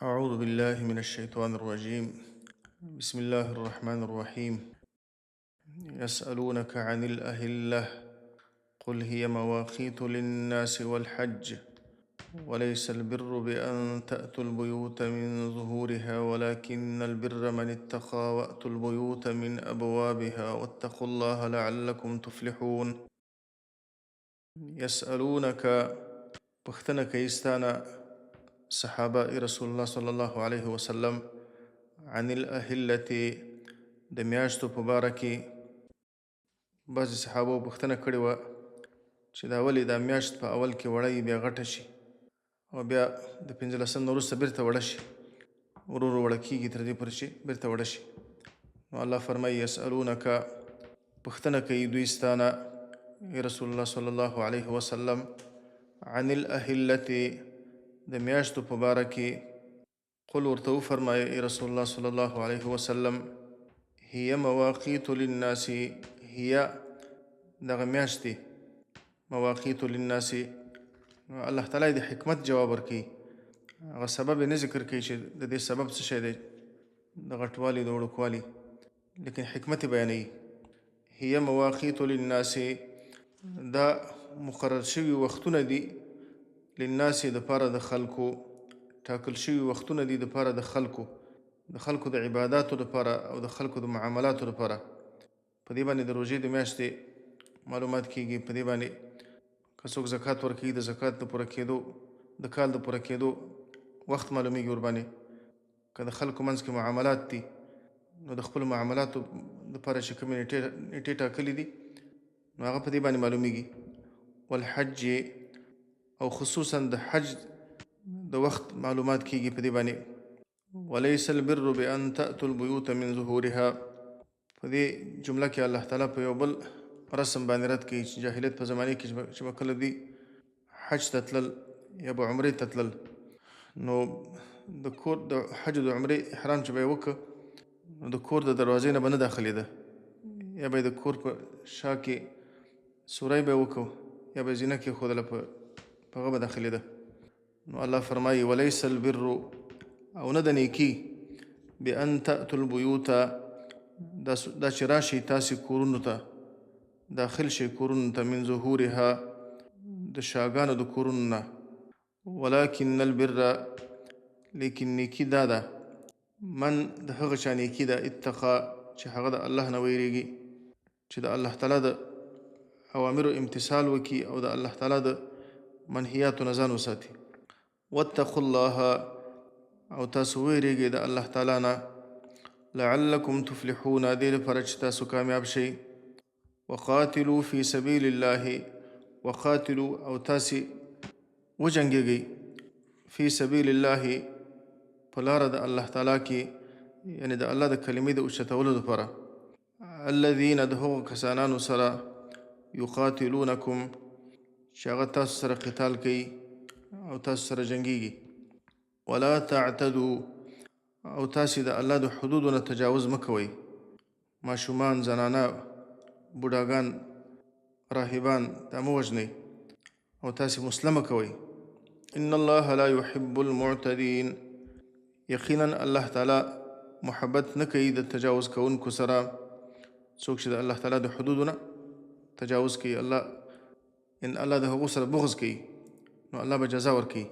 أعوذ بالله من الشيطان الرجيم. بسم الله الرحمن الرحيم. يسألونك عن الأهلة قل هي مواقيت للناس والحج وليس البر بأن تأتوا البيوت من ظهورها ولكن البر من اتقى وأتوا البيوت من أبوابها واتقوا الله لعلكم تفلحون. يسألونك، پوښتنه کوي ستا نه صحابه رسول الله صلی الله علیه وسلم، عن الأهلة د میاشتو په باره کې. بعضې صحابو پوښتنه کړې وه چې دا ولې دا میاشت په اول کې وړه وي، بیا غټه شي او بیا د 15 نه وروسته بیرته وړه شي، ورو ورو وړه کېږي تر دې پورې چې بیرته وړه شي. نو الله فرمایي یسألونک، پوښتنه کوي دوی ستا نه ای رسول الله صلی الله علیه وسلم، عن الأهلة د میاشتو په باره کې. قل، ورته وفرمایه ای رسول الله صلی الله علیه وسلم، هي مواقیت للناس، هي دغه میاشتې مواقیت للناس. الله تعالی د حکمت جواب ورکوي، هغه سبب یې نه ذکر کوي چې د دې سبب څه شی دی، د غټوالي د وړوکوالي، لیکن حکمت یې بیانوي. هي مواقیت للناس، دا مقرر شوي وختونه دي، للناس دپاره د خلکو، ټاکل شوي وختونه دي دپاره د خلکو، د خلکو د عباداتو دپاره او د خلکو د معاملاتو دپاره. په دې باندې د روژې د میاشتې معلومات کیږي. په دې باندې که څوک زکات ورکوي د زکات د پوره کېدو، د کال د پوره کېدو وخت معلومیږي ورباندې. که د خلکو منځ کې معاملات دي نو د خپلو معاملاتو دپاره چې کومې نیټې ټاکلې دي نو هغه په دې باندې معلومیږي. والحج، او خصوصا د حج د وخت معلومات کیږي په دې باندې. وليس البر بأن تأتوا البيوت من ظهورها، په دې جمله کې الله تعالی په یو بل رسم باندې رد کوي چې جاهلیت په زمانې کې چې به کله دوی حج ته تلل یا به عمرې ته تلل، نو د کور د حج د عمرې احرام چې به یې وکړ نو د کور د دروازې نه به نه داخلېده، یا به یې د کور په شا کې سوری به یې وکړ یا به یې زینه کېښودله، په هغه به داخلېده. نو الله فرمایي وليس البر، او نه د نیکي، بأن تأتوا البيوت، دا چې راشئ تاسې کورونو ته، داخل شئ کورونو ته، من ظهورها د شاګانو د کورونو نه، ولكن البر، لیکن نیکي دا ده، من د هغه چا نیکي ده، اتقا، چې هغه د الله نه ویریږي، چې د الله تعالی د اوامرو امتثال وکړي او د الله تعالی د منهیاتو نه ځان وساتي. واتقوا الله، او تاسو ویریږئ د الله تعالی نه، لعلکم تفلحون، دې لپاره چې تاسو کامیاب شئ. وقاتلوا فی سبیل الله، وقاتلوا، او تاسې وجنګېږئ، فی سبیل الله، په لاره د الله تعالی کې، یعنې د الله د کلمې د اوچتولو لپاره، الذین، د هغو کسانانو سره، یقاتلونکم، چې هغه تاسو سره قتال کوي او تاسو سره جنګیږي. ولا تعتدوا، او تاسې د الله د حدودو نه تجاوز مه کوئ، ماشومان، زنانه، بوډاګان، راهبان دا مه وژنئ او تاسې مسلمه کوئ. ان الله لا يحب المعتدين، یقینا الله تعالی محبت نه کوي د تجاوز کوونکو سره، څوک چې د الله تعالی د حدودو نه تجاوز کوي، الله ان الله د هغو سره بغض کوي، نو الله به جزا ورکوي.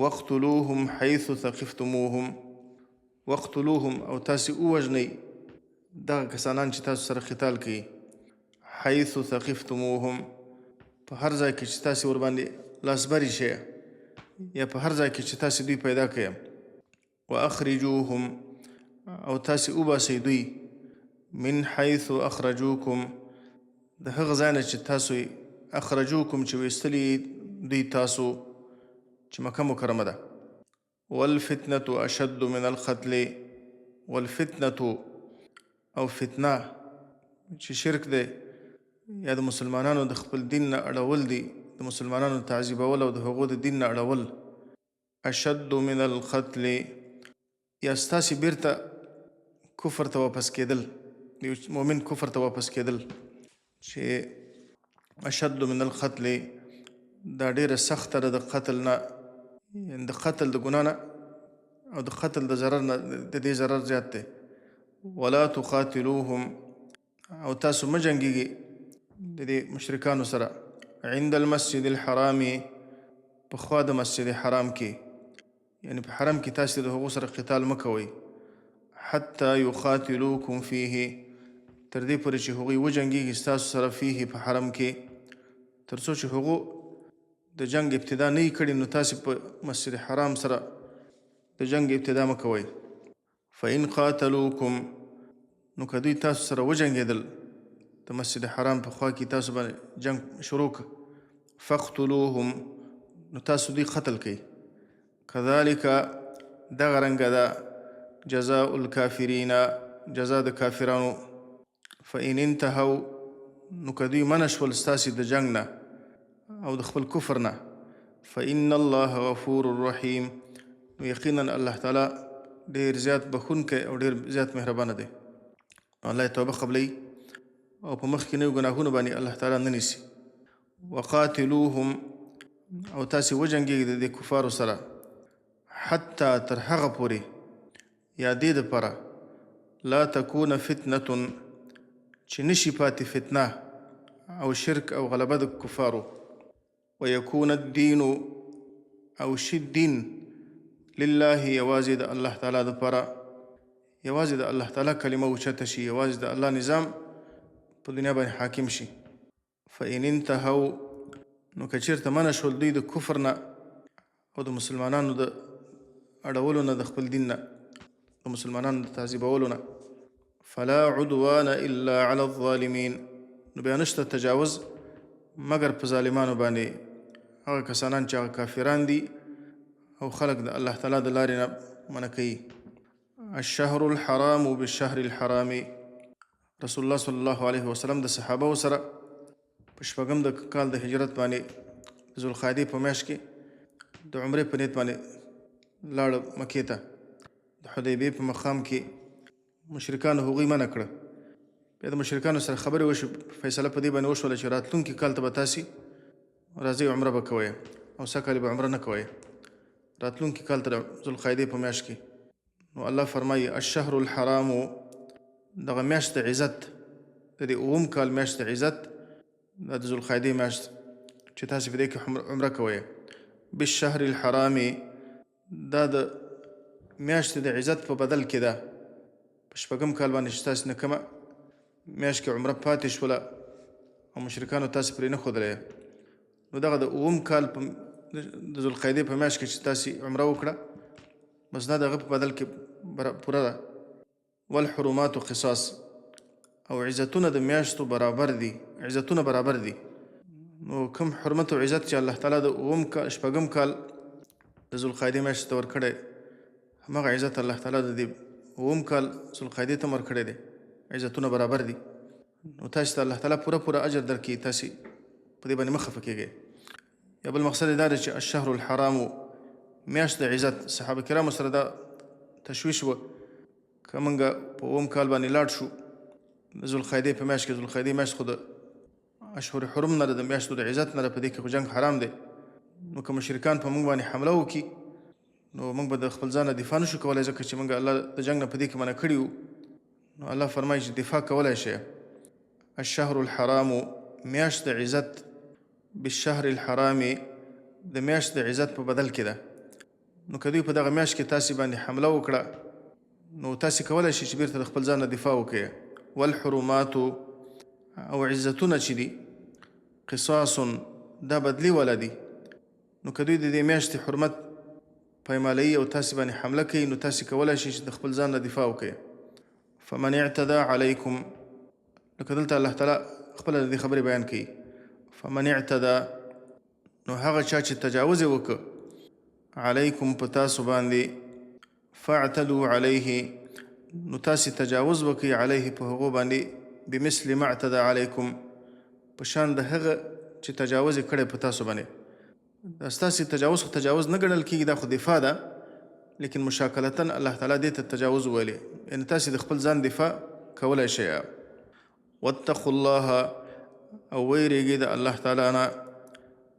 واقتلوهم حيث ثقفتموهم، واقتلوهم، او تاسې ووژنئ دغه کسانان چې تاسو سره قتال کوي، حيث ثقفتموهم، په هر ځای کې چې تاسې ورباندې لاسبري شئ یا په هر ځای کې چې تاسې دوی پیدا کړئ. واخرجوهم، او تاسې وباسئ دوی، من حيث اخرجوکم، د هغه ځای نه چې تاسو اخرجوکم، چې ویستلي دوی تاسو، چې مکه مکرمه ده. والفتنة اشد من القتل، والفتنة، او فتنه چې شرک دی یا د مسلمانانو د خپل دین نه اړول دي، د مسلمانانو تعذیبول او د هغو د دین نه اړول، اشد من القتل، یا ستاسې بیرته کفر ته واپس کېدل، یو مؤمن کفر ته واپس کېدل، چې اشد من القتل، دا ډېره سخته ده د قتل نه، یعنې د قتل د ګناه نه او د قتل د ضرر نه د دې ضرر زیات دی. ولا تقاتلوهم، او تاسو مه جنګیږئ د دې مشرکانو سره، عند المسجد الحرام، په خوا د مسجد حرام کې، یعنی په حرم کې تاسو د هغو سره قتال مه کوئ، حتی یقاتلوکم فیه، تر دې پورې چې هغوی وجنګیږي ستاسو سره، فیه په حرم کې، تر څو چې هغو د جنګ ابتدا نه یي کړې نو تاسې په مسجد حرام سره د جنګ ابتدا مه کوئ. فإن قاتلوکم، نو که دوی تاسو سره وجنګېدل د مسجد حرام په خوا کې تاسو باندې جنګ شروع کړ، فاقتلوهم، نو تاسو دوی قتل کړئ. کذالک، دغه رنګه ده جزاء الکافرین، جزا د کافرانو. فإن انتهوا، نو که دوی منع شول ستاسې د جنګ نه او د خپل کفر نه، فإن الله غفور رحیم، نو یقینا الله تعالی ډیر زیات بخښونکی او ډیر زیات مهربانه دی. الله یې توبه قبلوي او په مخکینیو ګناهونو باندې الله تعالی نه نیسي. وقاتلوهم، او تاسې وجنګېږئ د دې کفارو سره، حتی تر هغه پورې یا دې دپاره، لا تکون فتنة، چې نشي پاتې فتنه او شرک او غلبه د کفارو، ویکون الدین، او شي دین لله، یوازې د الله تعالی دپاره، یوازې د الله تعالی کلمه اوچته شي، یوازې د الله نظام په دنیا باندې حاکم شي. فإن انتهوا، نو که چېرته منع شول دوی د کفر نه او د مسلمانانو د اړولو نه د خپل دین نه، د مسلمانانو د تعذیبولو نه، فلا عدوان الا علی الظالمین، نو بیا نشته تجاوز مګر په ظالمانو باندې، هغه کسانان چې هغه کافران دي او خلک د الله تعالی د لارې نه منع کوي. الشهر الحرام بالشهر الحرام، رسول الله صلی الله علیه وسلم د صحابه سره په شپږم د کال د هجرت باندې ذوالقعدې په میاشت کې د عمرې په نیت باندې لاړ مکې ته. د حدیبې په مقام کې مشرکانو هغوی منع کړه. بیا د مشرکانو سره خبرې وشوې، فیصله په دې باندې وشوله چې راتلونکي کال ته به تاسې راځئ عمره به کوئ او سږکال به عمره نه کوئ، راتلونکي کال ته د ذوالقعدې په میاشت کې. نو الله فرمایي الشهر الحرام، دغه میاشت د عزت، د دې اووم کال میاشت د عزت، دا د ذوالقعدې میاشت چې تاسې په دې کې عمره کوئ، بالشهر الحرام، دا د میاشتې د عزت په بدل کې ده. په شپږم کال باندې چې تاسې نه کومه میاشت کې عمره پاتې شوله او مشرکانو تاسې پرې نه ښودلی، نو دغه د اووم کال په د ذوالقعدې په میاشت کې چې تاسې عمره وکړه، بس دا د هغه په بدل کې پوره ده. والحرمات قصاص، او عزتونه د میاشتو برابر دي، عزتونه برابر دي. نو کوم حرمت او عزت چې الله تعالی د اووم کال شپږم کال د ذوالقعدې میاشتې ته ورکړی، هماغه عزت الله تعالی د دې اووم کال ذوالقعدې ته هم ورکړی دی. عزتونه برابر دي. نو تاسو ته الله تعالی پوره پوره اجر درکړي، تاسو په دې باندې مه خفه کېږئ. یا بل مقصد یې دا دی چې الشهر الحرام، میاشت د عزت، صحابه کرامو سره دا تشویش و که موږ په اووم کال باندې لاړ شو د ذوالقعدې په میاشت کې، ذوالقعدې میاشت خو د اشهر حرم نه ده، د میاشتو د عزت نه ده، په دې کې خو جنګ حرام دی، نو که مشرکان په موږ باندې حمله وکړي نو موږ به د خپل ځان نه دفاع نشو کولی، ځکه چې موږ الله د جنګ نه په دې کې منع کړي وو. نو الله فرمایي چې دفاع کولی شئ. الشهر الحرام، میاشت د عزت، بالشهر الحرام، د میاشت د عزت په بدل کې ده. نو که دوی په دغه میاشت کې تاسې باندې حمله وکړه نو تاسې کولی شئ چې بیرته د خپل ځان نه دفاع وکړئ. والحرمات، او عزتونه چې دي، قصاص، دا بدلې والا دي. نو که دوی د دې میاشتې حرمت پایمالوي او تاسې باندې حمله کوي نو تاسې کولی شئ چې د خپل ځان نه دفاع وکړئ. فمن اعتدى علیکم، لکه دلته الله تعالی خپله د دې خبرې بیان کوي، فمن اعتدى، نو هغه چا چې تجاوز یې وکړ، علیکم، په تاسو باندې، فاعتدوا علیه، نو تاسې تجاوز وکړئ، علیه، په هغو باندې، بمثل ما اعتدى علیکم، په شان د هغه چې تجاوز یې کړی په تاسو باندې. دا ستاسې تجاوز خو تجاوز نه ګڼل کېږي، دا خو دفاع ده، لیکن مشاکلتا الله تعالی دې ته تجاوز ویلې، یعنې تاسې د خپل ځان دفاع کولی شئ. واتقوا الله، او ویرېږئ د الله تعالی نه،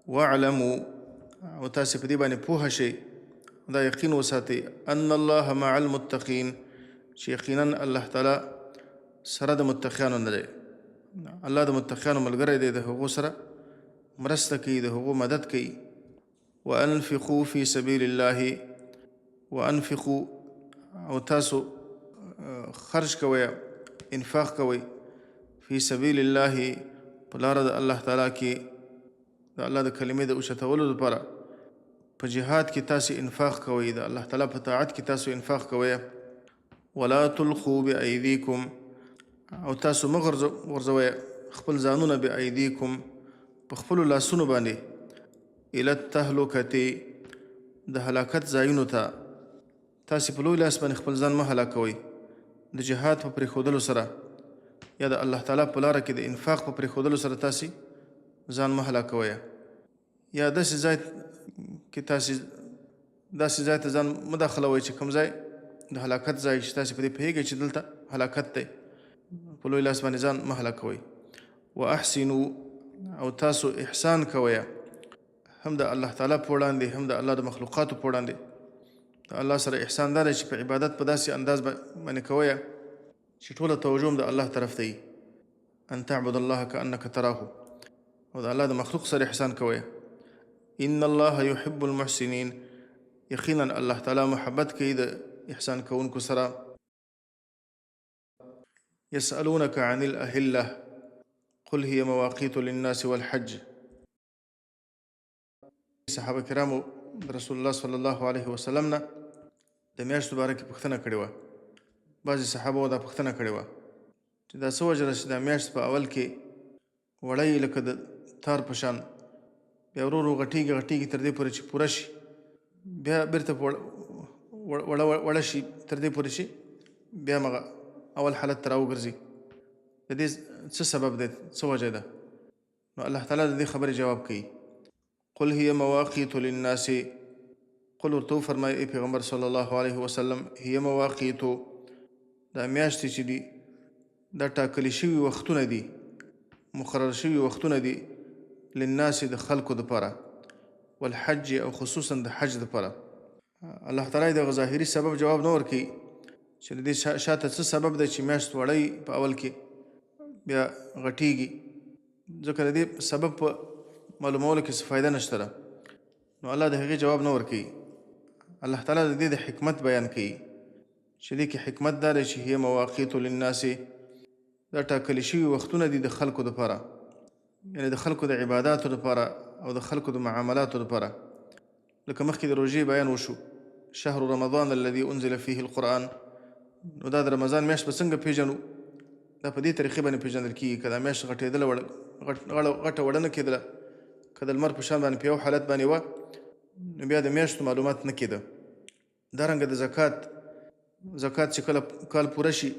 واعلموا، او تاسې په دې باندې پوهه شئ، دا یقین وساتئ، ان الله مع المتقین، چې یقینا الله تعالی سره د متقیانو نه دی. الله د متقیانو ملګری دی، د هغو سره مرسته کوي، د هغو مدد کوي. وانفقوا فی سبیل الله، وانفقوا او تاسو خرج کوئ، انفاق کوئ، فی سبیل الله په لاره د الله تعالی کې، د الله د کلمې د اوچتولو لپاره په جهاد کې تاسو انفاق کوئ، د الله تعالی په طاعت کې تاسو انفاق کوئ. ولا تلقوا بأیدیکم، او تاسو مه غورځوئ خپل ځانونه، بأیدیکم په خپلو لاسونو باندې، الی التهلکة د هلاکت ځایونو ته. تاسې په لوی لاس باندې خپل ځان مه هلاکوئ د جهاد په پرېښودلو سره، یا د الله تعالی په لاره کې د انفاق په پرېښودلو سره تاسې ځان مه هلاکوئ، یا داسې ځای کې تاسې داسې ځای ته ځان مه داخلوئ چې کوم ځای د هلاکت ځای چې تاسې په دې پوهېږئ چې دلته هلاکت دی، په لوی لاس باندې ځان مه هلاکوئ. واحسنو، او تاسو احسان کوئ، هم د الله تعالی په وړاندې، هم د الله د مخلوقاتو په وړاندې. د الله سره احسان دا دی چې په عبادت په داسې انداز باندې کوئ چې ټوله توجه هم د الله طرف ته وي، ان تعبد الله کأنک تراه، او د الله د مخلوق سره احسان کوئ. ان الله يحب المحسنین، یقینا الله تعالی محبت کوي د احسان کوونکو سره. يسألونك عن الأهلة قل هي مواقيت للناس والحج. صحابه کرامو د رسول الله صلی الله علیه وسلم نه د میاشتو باره کې پوښتنه کړې وه. بعضې صحابه دا پوښتنه کړې وه چې دا څه وجه ده چې دا میاشت په اول کې وړه یې لکه د تار په شان، بیا ورو ورو غټېږي غټېږي تر دې پورې چې پوره شي، بیا بېرته په وړه وړه شي تر دې پورې چې بیا مغه اول حالت ته راوګرځي. د دې څه سبب دی، څه وجه ده؟ نو الله تعالی د دې خبرې جواب کوي، قل هي مواقیت للناس، قل ورته وفرمایه ای پیغمبر صلی الله علیه وسلم، هي مواقیت، دا میاشتې چې دي دا ټاکل شوي وختونه دي، مقرر شوي وختونه دي، للناس د خلکو دپاره، والحج او خصوصا د حج دپاره. الله تعالی دغه ظاهري سبب جواب نه ورکوي چې د دې شاته څه سبب دی چې میاشت وړی په اول کې بیا غټیږي، ځکه د دې سبب په معلومولو کې څه فایده نشته ده. نو الله د هغې جواب نه ورکوي. الله تعالی د دې د حکمت بیان کوي چې دې کې حکمت دا دی چې هي مواقیت للناس، دا ټاکل شوي وختونه دي د خلکو دپاره، یعنې د خلکو د عباداتو دپاره او د خلکو د معاملاتو دپاره. لکه مخکې د روژې بیان وشو، شهر رمضان الذي انزل فيه القرآن، نو دا د رمضان میاشت به څنګه پیژنو؟ دا په دې طریقې باندې پیژندل کیږي، که دا میاشت غټېدله غټه وړه نه کېدله، که د لمر په شان باندې په یو حالت باندې وه، نو بیا د میاشتو معلومات نه کېده. دارنګه د زکات، زکات چې کله کال پوره شي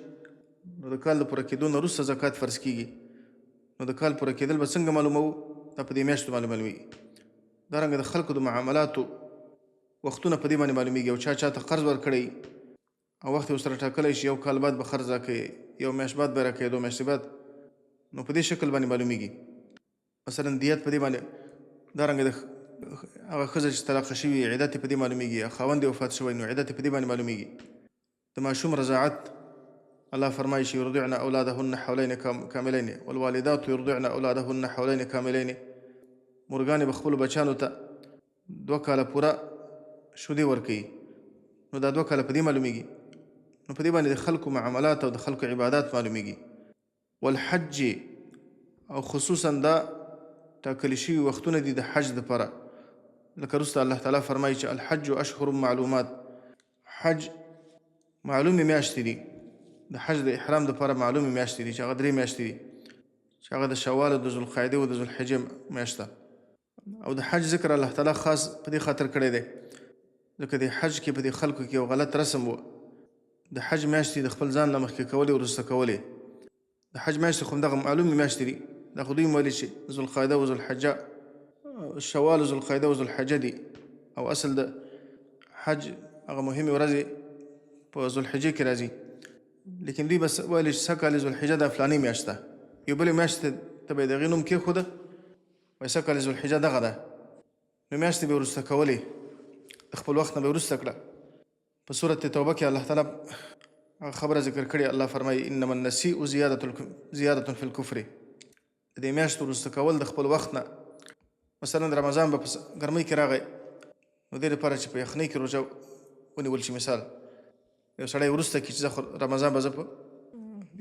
نو د کال د پوره کېدو نه وروسته زکات فرض کیږي، نو د کال پوره کېدل به څنګه معلوموو؟ دا په دې میاشتو باندې معلومیږي. دارنګه د خلکو د معاملاتو وختونه په دې باندې معلومیږي، او چا چاته قرض ورکړی او وخت یې ورسره ټاکلی شي، یو کال بعد به قرض راکوي، یو میاشت بعد به راکوي، دوه میاشتې بعد، نو په دې شکل باندې معلومیږي. مثلا دیت په دې باندې، دارنګه د هغه ښځه چې طلاقه شوي عدت یې په دې معلومیږي، یا خاوند یې وفات شوی نو عدت یې په دې باندې معلومیږي. د ماشوم رضاعت الله فرمایي چې یرضعن اولادهن حولین کاملین والوالدات یرضعن اولادهن حولین کاملین، مورګانې به خپلو بچیانو ته 2 کاله پوره شودې ورکوي، نو دا 2 کاله په دې معلومیږي. نو په دې باندې د خلکو معاملات او د خلکو عبادات معلومیږي. والحج او خصوصا دا ټاکل شوي وختونه دي د حج دپاره، لکه وروسته الله تعالی فرمایي چې الحج اشهر معلومات، حج معلومې میاشتې دي، د حج د احرام دپاره معلومې میاشتې دي چې هغه 3 میاشتې دي، چې هغه د شوال او د ذوالقعدې او د ذوالحجې میاشت ده. او د حج ذکر الله تعالی خاص په دې خاطر کړی دی ځکه د حج کې په دې خلکو کې یو غلط رسم و، د حج میاشتې د خپل ځان نه مخکې کولې وروسته کولې. د حج میاشتې خو همدغه معلومې میاشتې دي، دا خو دوی ویلي چې ذوالقعده و ذوالحجه، شوال و ذوالقعده و ذوالحجه دي، او اصل د حج هغه مهمې ورځې په ذوالحجې کې راځي، لیکن دوی بس ویلي چې سږ کال ذوالحجه دا فلانۍ میاشت ده، یو بلې میاشتې ته به یې د هغې نوم کېښوده، وایي سږ کال ذوالحجه دغه ده، نو میاشتې به یې وروسته کولې. د خپل وخت نه به وروسته کړه. په سورة توبه کې الله تعالی هغه خبره ذکر کړې، الله فرمایي انما النسیء زیادة فی الکفر. د دې میاشتو وروسته کول د خپل وخت نه، مثلا رمضان به په ګرمۍ کې راغی، نو دې لپاره چې په یخنۍ کې روژه ونیول شي، مثال یو سړی وروسته کړي چې زه خو رمضان به زه په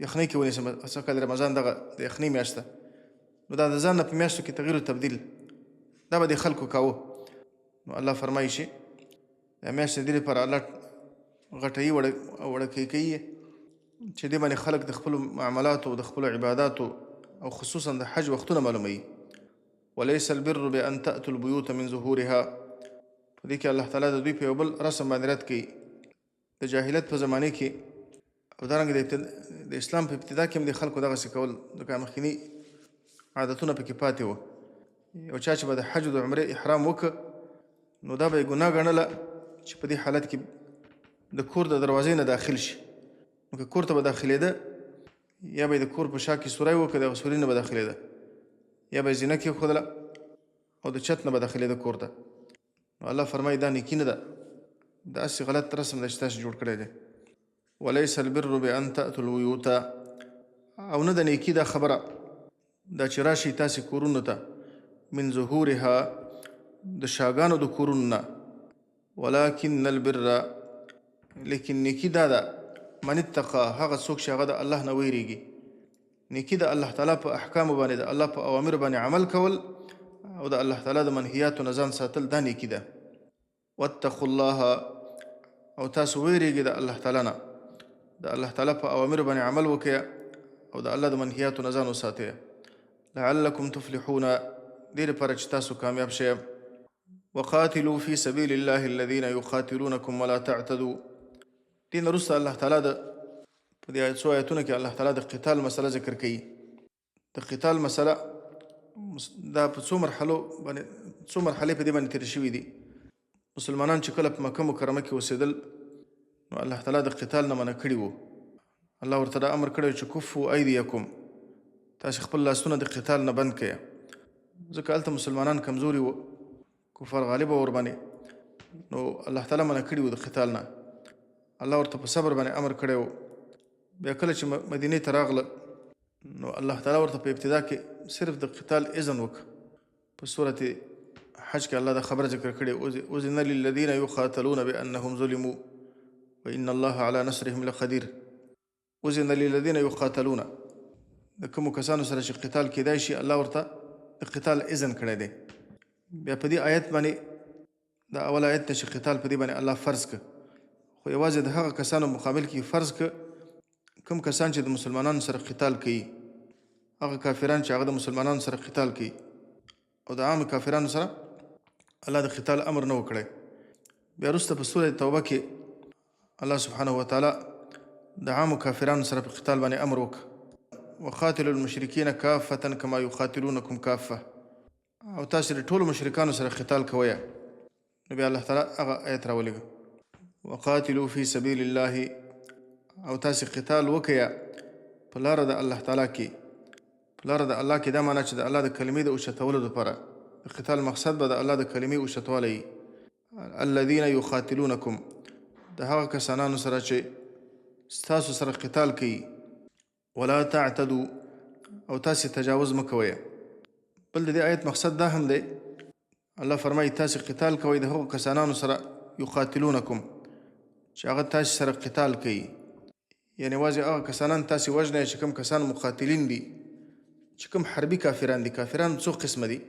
یخنۍ کې ونیسم، سږ کال رمضان دغه د یخنۍ میاشت ده، نو دا د ځان نه په میاشتو کې تغییر او تبدیل دا به د خلکو کاوه. نو الله فرمایي چې دا میاشت د دې لپاره الله غټوي او وړوکی کوي چې دې باندې خلک د خپلو معاملاتو او د خپلو عباداتو او خصوصا د حج وختونه معلوموي. وليس البر بأن تأتوا البيوت من ظهورها. په دې کې الله تعالی د دوی په یو بل رسم باندې رد کوي. د جاهلیت په زمانه کې او دارنګه د اسلام په ابتدا کې هم د خلکو دغسې کول، ځکه مخکیني عادتونه پکې پاتې وو. یو چا چې به د حج او د عمرې احرام وکړ، نو دا به یې ګناه ګڼله چې په دې حالت کې د کور د دروازې نه داخل شي. نو که کور ته به داخلېده، یا به یې د کور په شا کې سوری وکړ، دغه سوري نه به داخلېده، یا به یې زینه کېښودله او د چت نه به داخلېده کور ته. نو الله فرمایي دا نیکي نه ده، دا هسې غلط رسم دی چې تاسو جوړ کړی دی. وليس البر بأن تأتوا البيوت، او نه د نیکي دا خبره دا چې راشي تاسې کورونو ته من ظهورها د شاګانو د کورونو نه، ولكن البر، لیکن نیکي دا ده من اتقا، هغه څوک چې هغه د الله نه ویریږي. نیکي د الله تعالی په احکامو باندې، د الله په اوامرو باندې عمل کول او د الله تعالی د منهیاتو نه ځان ساتل، دا نیکي ده. واتقوا الله، او تاسو ویریږئ د الله تعالی نه، د الله تعالی په اوامرو باندې عمل وکړئ او د الله د منهیاتو نه ځان وساتئ. لعلکم تفلحون، دې لپاره چې تاسو کامیاب شئ. وقاتلوا فی سبیل الله الذین یقاتلونکم ولا تعتدوا. دې نه وروسته الله تعالی د په دې څو آیتونو کې الله تعالی د قتال مسله ذکر کوي. د قتال مسله دا په څو مرحلو باندې، څو مرحلې په دې باندې تېرې شوې دي. مسلمانان چې کله په مکه مکرمه کې اوسېدل، نو الله تعالی د قتال نه منع کړي وو. الله ورته دا امر کړی چې کفو ایدیکم، تاسې خپل لاسونه د قتال نه بند کړئ، ځکه هلته مسلمانان کمزوري وو، کفار غالب وو ورباندې. نو الله تعالی منع کړي وو د قتال نه، الله ورته په صبر باندې امر کړی وو. بیا کله چې مدینې ته راغله، نو الله تعالی ورته په ابتدا کې صرف د قتال اذن وکړ. په سورة حج کې الله دا خبره ذکر کړې، اذن للذین یقاتلون بأنهم ظلموا وإن الله على نصرهم لقدیر. اذن للذین یقاتلون، د کومو کسانو سره چې قتال کېدای شي الله ورته د قتال اذن کړی دی. بیا په دې آیت باندې، دا اول آیت دی چې قتال په دې باندې الله فرض کړ، خو یوازې د هغه کسانو مقابل کې فرض کړ کوم کسان چې د مسلمانانو سره قتال کوي، هغه کافران چې هغه د مسلمانانو سره قتال کوي، او د عام کافرانو سره الله د قتال امر نه وکړی. بیا وروسته په سورة توبه کې الله سبحانه وتعالی د عامو کافرانو سره په قتال باندې امر وکړ، وقاتلوا المشرکین کافة کما یقاتلونکم کافة، او تاسې د ټولو مشرکانو سره قتال کوئ. نو بیا الله تعالی هغه آیت راولېږه، وقاتلوا فی سبیل الله، او تاسې قتال وکړئ په لاره د الله تعالی کې. په لاره د الله کې دا معنا چې د الله د کلمې د اوچتولو لپاره، د قتال مقصد به د الله د کلمې اوچتوالی وي. الذین یقاتلونکم، د هغه کسانانو سره چې ستاسو سره قتال کوي. ولا تعتدوا، او تاسې تجاوز مه کوئ. بل د دې آیت مقصد دا هم دی، الله فرمایي تاسې قتال کوئ د هغو کسانانو سره یقاتلونکم، چې هغه تاسې سره قتال کوي، یعنې یوازې هغه کسانان تاسې وژنئ چې کوم کسان مقاتلین دي، چې کوم حربي کافران دي. کافران څو قسمه دي؟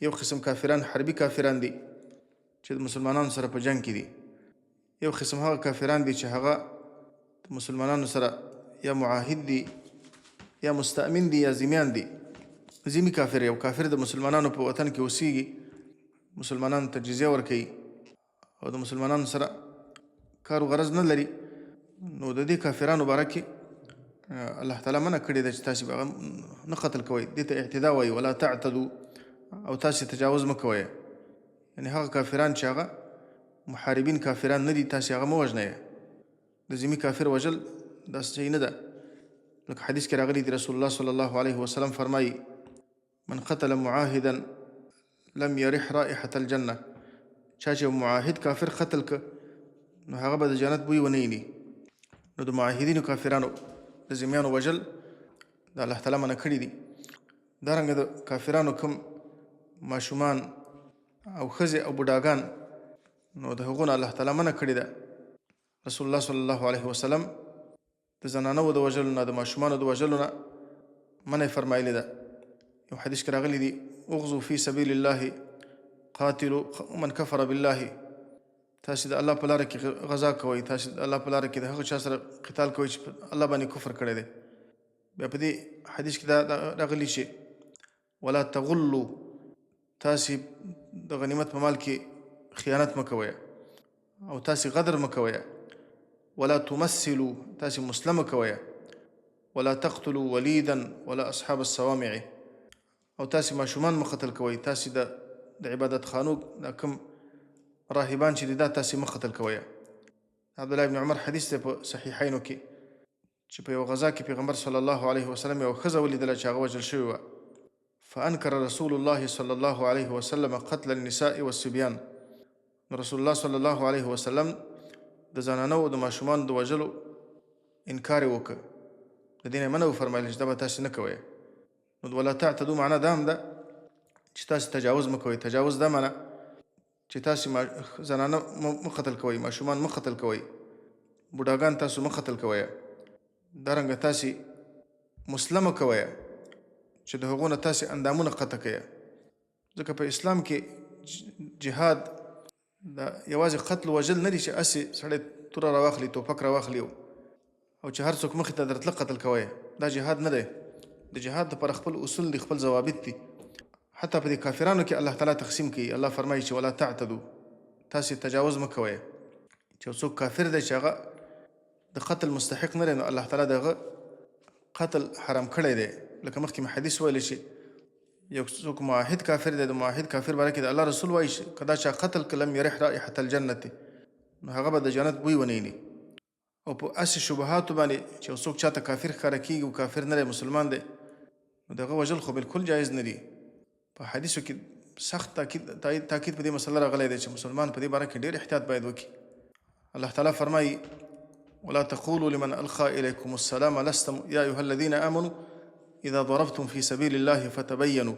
یو قسم کافران حربي کافران دي چې د مسلمانانو سره په جنګ کې دي، یو قسم هغه کافران دي چې هغه د مسلمانانو سره یا معاهد دي یا مستأمن دي یا ذمیان دي. ذمي کافر، یو کافر د مسلمانانو په وطن کې اوسیږي، مسلمانانو ته جزیه ورکوي او د مسلمانانو سره کار و غرض نه لري، نو د دې کافرانو باره کې الله تعالی منع کړې ده چې تاسې به هغه نه قتل کوئ. دې ته اعتدا وایي، ولا تعتدو، او تاسې تجاوز مه کوئ، یعنې هغه کافران چې هغه محاربین کافران نه دي تاسې هغه مه وژنئ. د ذمي کافر وژل داسې صحیح نه ده، لکه حدیث کې راغلي دي رسول الله صلی الله علیه وسلم فرمایي من قتل معاهدا لم يرح رائحة الجنة، چا چې یو معاهد کافر قتل که نو هغه به د جنت بوی ونه ویني. نو د معاهدینو کافرانو د ذمیانو وژل د الله تعالی منع کړي دي. دارنګه د کافرانو کوم ماشومان او ښځې او بوډاګان، نو د هغو نه الله تعالی منع کړې ده. رسول الله صلی الله علیه وسلم د زنانو د وژلو نه، د ماشومانو د وژلو نه منع فرمایلې ده. یو حدیث کې راغلي دي: اغزو فی سبیل الله قاتلوا من کفر بالله. تاسو د الله په لار کې غزا کوئ، تاسو د الله په لار کې د هغه چا سره قتال کوئ چې الله باندې کفر کړی دی. بیا په دې حدیث کې دا راغلي چې ولا تغلوا، تاسو د غنیمت په مال کې خیانت مه کوئ او تاسو غدر مه کوئ. ولا تمثلوا، تاسو مسلمه کوئ. ولا تقتلوا وليدا ولا اصحاب الصوامع، او تاسو ماشومان مه قتل کوئ. تاسو د عبادت خانو د کوم راهبان چې دي، دا تاسو مه قتل کوئ. عبد الله ابن عمر حدیث دی په صحیحینو کې چې په یو غزا کې پیغمبر صلی الله علیه وسلم یو ښځه ولیدله چې هغه وژل شوې وه. فانکر رسول الله صلی الله علیه وسلم قتل النساء والصبیان. نو رسول الله صلی الله علیه وسلم د زنانو او د ماشومانو د وژلو انکار یې وکړ، د دې نه منع وفرمایل چې دا به تاسې نه کوئ. نو د ولا تعتدو معنا دا هم ده چې تاسې تجاوز مه کوئ. تجاوز دا معنا چې تاسې زنانه مه قتل کوئ، ماشومان مه قتل کوئ، بوډاګان تاسو مه قتل کوئ. دارنګه تاسې مسلمه کوئ چې د هغو نه تاسې اندامونه قطع کوئ، ځکه په اسلام کې جهاد دا یوازې قتل وژل نه دي چې هسې سړی توره راواخلي، توپک راواخلي او چې هر څوک مخې ته درتله قتل کوی. دا جهاد نه دی. د جهاد لپاره خپل اصول دي، خپل ضوابط دي. حتی په دې کافرانو کې الله تعالی تقسیم کوي. الله فرمایي چې ولا تعتدو، تاسې تجاوز مه کوئ. چې یو څوک کافر دی چې هغه د قتل مستحق نه دی، نو الله تعالی د هغه قتل حرام کړی دی. لکه مخکې مې حدیث ویلی چې یو څوک معاهد کافر دی، د معاهد کافر باره کې د الله رسول وایي چې که دا چا قتل که لم یرح رائحة الجنة، نو هغه به د جنت بوی ونه ویني. او په هسې شبهاتو باندې چې یو څوک چاته کافر ښکاره کېږي او کافر نه دی، مسلمان دی، نو د هغه وژل خو بالکل جایز نه دي. په حدیثو کې سخت تاکید په دې مسله راغلی دی چې مسلمان په دې باره کې ډېر احتیاط باید وکړي. الله تعالی فرمایي: ولا تقولوا لمن ألقى إليكم السلام لست يا أيها الذين آمنوا إذا ضربتم في سبيل الله فتبينوا.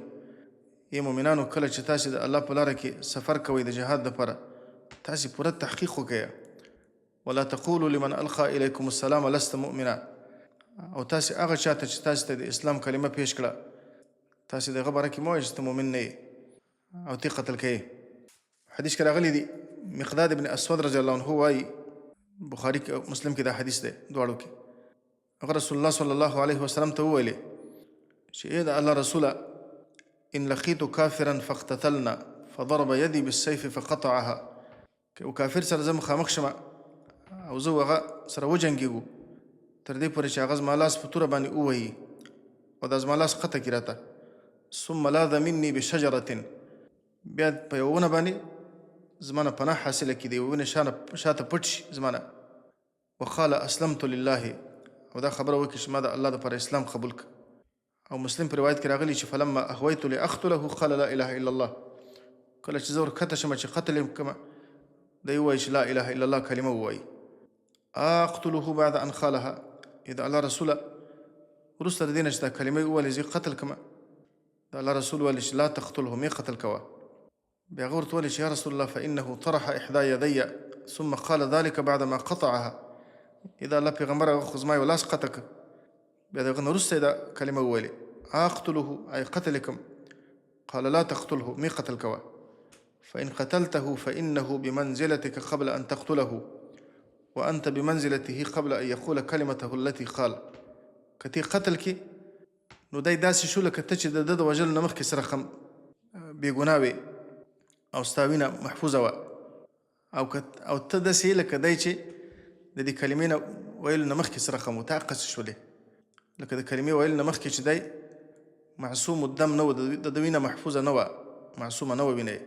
ای مؤمنانو، کله چې تاسې د الله په لاره کې سفر کوئ د جهاد لپاره، تاسې پوره تحقیق وکړئ. ولا تقولوا لمن ألقى إليكم السلام لست مؤمنا، او تاسې هغه چاته چې تاسې ته د اسلام کلمه پیش کړه، تاسې د هغه باره کې مه وایئ چې ته مؤمن نه یې او تی قتل کوې. حدیث کې راغلي دي، مقداد ابن اسود رضی الله عنه وایي، بخاري کې، مسلم کې دا حدیث دی دواړو کې، هغه رسول الله صلی الله علیه وسلم ته وویلې چې ای د الله رسوله، ان لقیت کافرا فاقتتلنا فضرب يدي بالسيف فقطعها. که یو کافر سره زه مخامخ شم او زه هغه سره وجنګېږو تر دې پورې چې هغه زما لاس په توره باندې ووهي او دا زما لاس قطع کړي راته، ثم لاذ مني بشجرة، بیا په یوه ونه باندې زما نه پناه حاصله کړي، د یوې ونې شاته پټ شي زما نه، وقال اسلمت لله، او دا خبره وکړي چې ما د الله دپاره اسلام قبول کړ. او مسلم په روایت کې راغلي چې فلما اهویت لاقتله قال لا اله الا الله. کله چې زه ورکښته شم چې قتل یې کړم، دی ووایي چې لا اله الا الله کلمه ووایي. اقتله بعد ان قالها؟ ای د الله رسوله، وروسته د دې نه چې دا کلمه یې وویلې زه یې قتل کړم؟ د الله رسول وویل چې لا تقتله، مې قتل کوه. بیا هغه ورته وویل چې یا رسول الله، فانه طرح احدى يدي ثم قال ذلك بعدما قطعها. ای د الله پیغمبر، هغه خو زما یو لاس قطع کړ، بیا د هغه نه وروسته یې دا کلمه وویلې. اقتله، ای قتل یې کړم؟ قال لا تقتله، مې قتل کوه. فإن قتلته فإنه بمنزلتك قبل أن تقتله وأنت بمنزلته قبل أن يقول كلمته التي قال. که تی قتل کې، نو دی داسې شو لکه ته چې د ده د وژلو نه مخکې سره خم بې ګناه وې او ستا وینه محفوظه وه، او که او ته داسې یې لکه دی چې د دې کلمې نه ویلو نه مخکې سره خم و، ته هقسې شولې لکه د کلمې ویلو نه مخکې چې دی معصوم الدم نه و، د ده وینه محفوظه نه وه، معصومه نه وه وینه یې،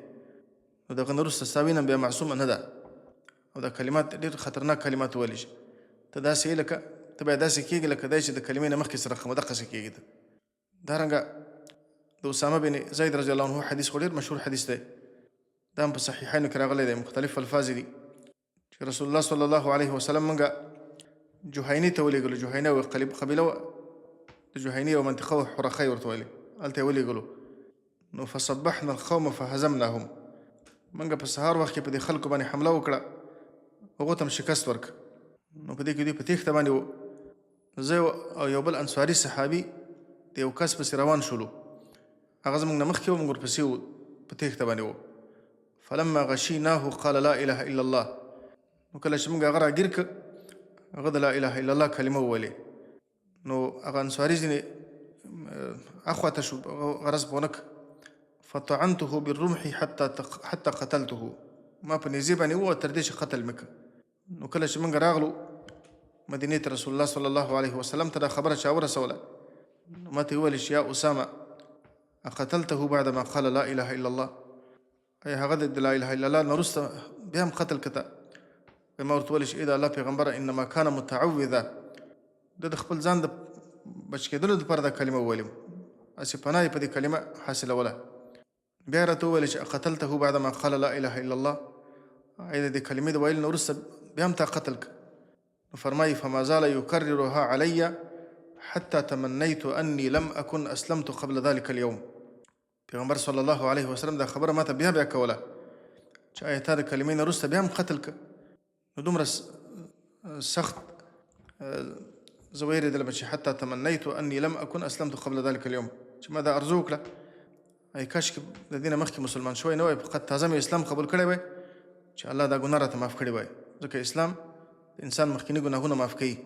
نو د هغه نه وروسته ستا وینه بیا معصومه نه ده. او دا کلمات ډېر خطرناک کلمات وویل شي. ته داسې یې لکه ته بیا داسې کېږي لکه دی چې د کلمې نه مخکې سره خمه دقسې کېږي ته. دارنګه د اسامه بن زید رضی الله عنه حدیث خو ډېر مشهور حدیث دی. دا هم په صحیحینو کې راغلی دی، مختلف الفاظ دي چې رسول الله صلی الله علیه وسلم مونږه جهینې ته ولېږلو. جهینه یوه قبیله وه، د جهینې یوه منطقه وه، حرخه یې ورته ویلې، هلته یې ولېږلو. نو فصبحنا القوم فهزمناهم، مونږ په سهار وخت کې په دې خلکو باندې حمله وکړه، هغو ته هم شکست ورکړ. نو په دې کې دوی په تېښته باندې وو، زه او یو بل انصاري صحابي د یو کس پسې روان شولو، هغه زموږ نه مخکې و، موږ ورپسې وو، په تېښته باندې وو. فلما غشیناه قال لا اله الا الله، نو کله چې موږ هغه راګیر کړ، هغه د لا اله الا الله کلمه وویلې. نو هغه انصاري ځینې اخوا ته شو، غرض په ونه کړ. فطعنته بالرمح حتى قتلته، ما په نیزې باندې ووهه تر دې چې قتل مې کړ. نو کله چې موږ راغلو مدینې ته، رسول الله صلی الله علیه وسلم ته دا خبره چا ورسوله، نو ما ته یې وویل چې یا اسامه اقتلته بعد ما قال لا اله الا الله، ایا هغه د لا اله الا الله نه وروسته بیا هم قتل کته؟ ما ورته وویل چې ای د الله پیغمبره، انما کان متعوذه، ده د خپل ځان د بچ کېدلو دپاره دا کلمه وویلم، هسې پناه یې په دې کلمه حاصلوله. بیا راته وویل چې اقتلته بعد ما قال لا اله الا الله، ایا د دې کلمې د ویلو نه وروسته بیا هم تا قتل که؟ نو فرمایي فما زال يكررها علي حتى تمنيت اني لم اكن اسلمت قبل ذلك اليوم. پیغمبر صلی الله علیه وسلم دا خبره ماته بیا بیا کوله چې آیا تا د کلمې نه وروسته بیا هم قتل که؟ نو دومره سخت زه ویرېدلم چې حتی تمنیت اني لم اكن اسلمت قبل ذلك اليوم، چې ما دا ارزو وکړه ای کاش کې د دې نه مخکې مسلمان شوی نه وای، فقط تازه مې اسلام قبول کړی وای چې الله دا ګناه راته معاف کړې وای، ځکه اسلام د انسان مخکیني ګناهونه معاف کوي.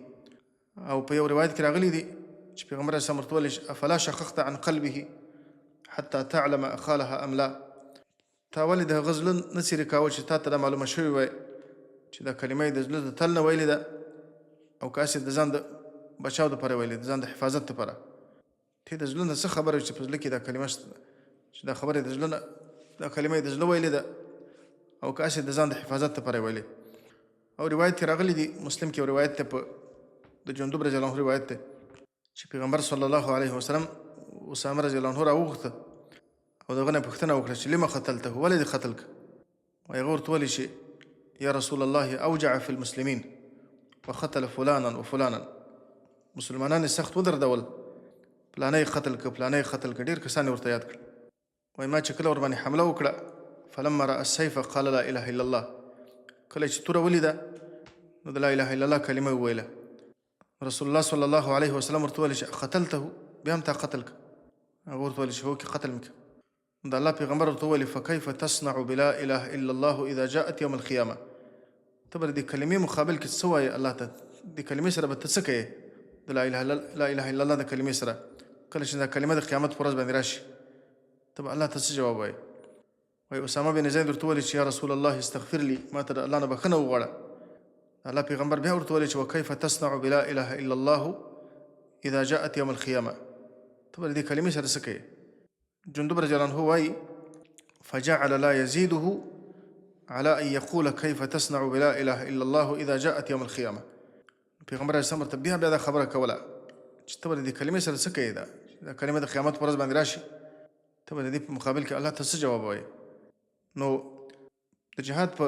او په یو روایت کې راغلي دي چې پیغمبر اسلام ورته وویل افلا شققت عن قلبه حتی تعلم اقالها ام لا، تا ولې د هغه زړه نه څیرې کاوه چې تا ته دا معلومه شوې وای چې دا کلمه یې د زړه د تل نه ویلې ده او که هسې د ځان د بچاو دپاره ویلې، د ځان د حفاظت دپاره؟ ته د زړه نه څه خبره چې په زړه کې دا کلمه شته چې دا خبره د زړه نه، دا کلمه یې د زړه ویلې ده او که هسې د ځان د حفاظت لپاره ویلې. او روایت کې راغلي دي، مسلم کې یو روایت دی، په د جندب رضی الله عنه روایت دی چې پیغمبر صلی الله علیه وسلم اسامه رضی الله عنه راوغوښته او دغه نه پوښتنه وکړه چې لما قتلته، ولې دې قتل کړ؟ هغه ورته وویل چې یا رسول الله اوجع فی المسلمین وقتل فلانا وفلانا، مسلمانان یې سخت ودردول، پلانی یې قتل کړ، پلانی یې قتل کړ، ډېر کسان یې ورته یاد کړل. وایي ما چې کله ورباندې حمله وکړه، فلما رأى السيف قال لا اله الا الله، کله چې توره ولیده نو د لا اله الا الله کلمه یې وویله. رسول الله صلی الله علیه وسلم ورته وویل چې قتلته، بیا هم تا قتل کړ؟ هغه ورته وویل چې هوکې قتل مې کړ. د الله پیغمبر ورته وویل فکیف تصنع بلا اله الا الله اذا جاءت یوم القیامه، ته به د دې کلمې مقابل کې څه وایې الله ته، د کلمې سره به ته څه کوې د لا اله لا اله الا الله د کلمې سره، کله چې دا کلمه د قیامت پر ورځ باندې راشي ته به الله ته څه جواب وایې؟ وایي اسامه بن زید ورته وویل چې یا رسول الله استغفر لي، ما ته د الله نه بښنه وغواړه. الله پیغمبر بیا ورته وویل چې وکیف تصنع بلا اله الا الله اذا جاءت یوم القیامه، ته به د دې کلمې سره څه کوې؟ جندب رضی الله عنه وايي فجعل لا يزيده على أن يقول كيف تصنع بلا إله إلا الله إذا جاءت يوم القيامة. پیغمبر علیه السلام ورته بیا بیا دا خبره کوله چې ته به د دې کلمې سره څه کوې، دا دا کلمه د قیامت پر ورځ باندې راشي ته به د دې په مقابل کې الله ته څه جواب وایې؟ نو د جهاد په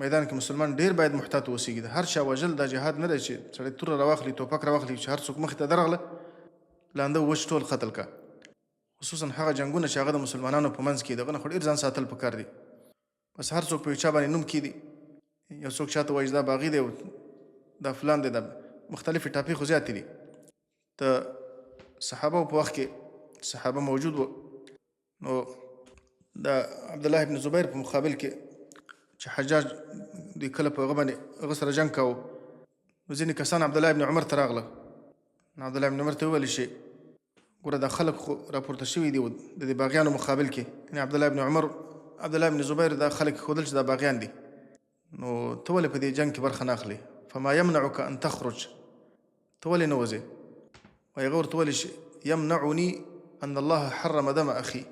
میدان کې مسلمان ډیر باید محتاط اوسېږي. د هر چا وژل دا جهاد نه دی چې سړی توره راواخلي، توپک راواخلي، چې هر څوک مخې ته درغله لانده وچ ټول قتل کا. خصوصا هغه جنګونه چې هغه د مسلمانانو په منځ کې دغه نه خو ډیر ځان ساتل پکار دي. بس هر څوک په یو چا باندې نوم کیدي، یو څوک چاته وایي چې دا باغي دی او دا فلان دی، دا مختلفې ټاپې خو زیاتې دي. د صحابه په وخت کې صحابه موجود وو، نو د عبد الله ابن زبیر په مقابل کې چې حجاج دوی کله په هغه باندې هغه سره جنګ کاوه، نو ځینې کسان عبد الله ابن عمر ته راغله. نو عبد الله ابن عمر ته وویل چې ګوره دا خلک خو راپورته شوي دي د دې باغیانو مقابل کې، یعنې عبد الله ابن عمر عبد الله ابن زبیر دا خلک ښودل چې دا باغیان دي، نو ته ولې په دې جنګ کې برخه نه اخلې؟ فما يمنعك ان تخرج، ته ولې نه وځې؟ وایي هغه ورته وویل چې يمنعني ان الله حرم دم اخي،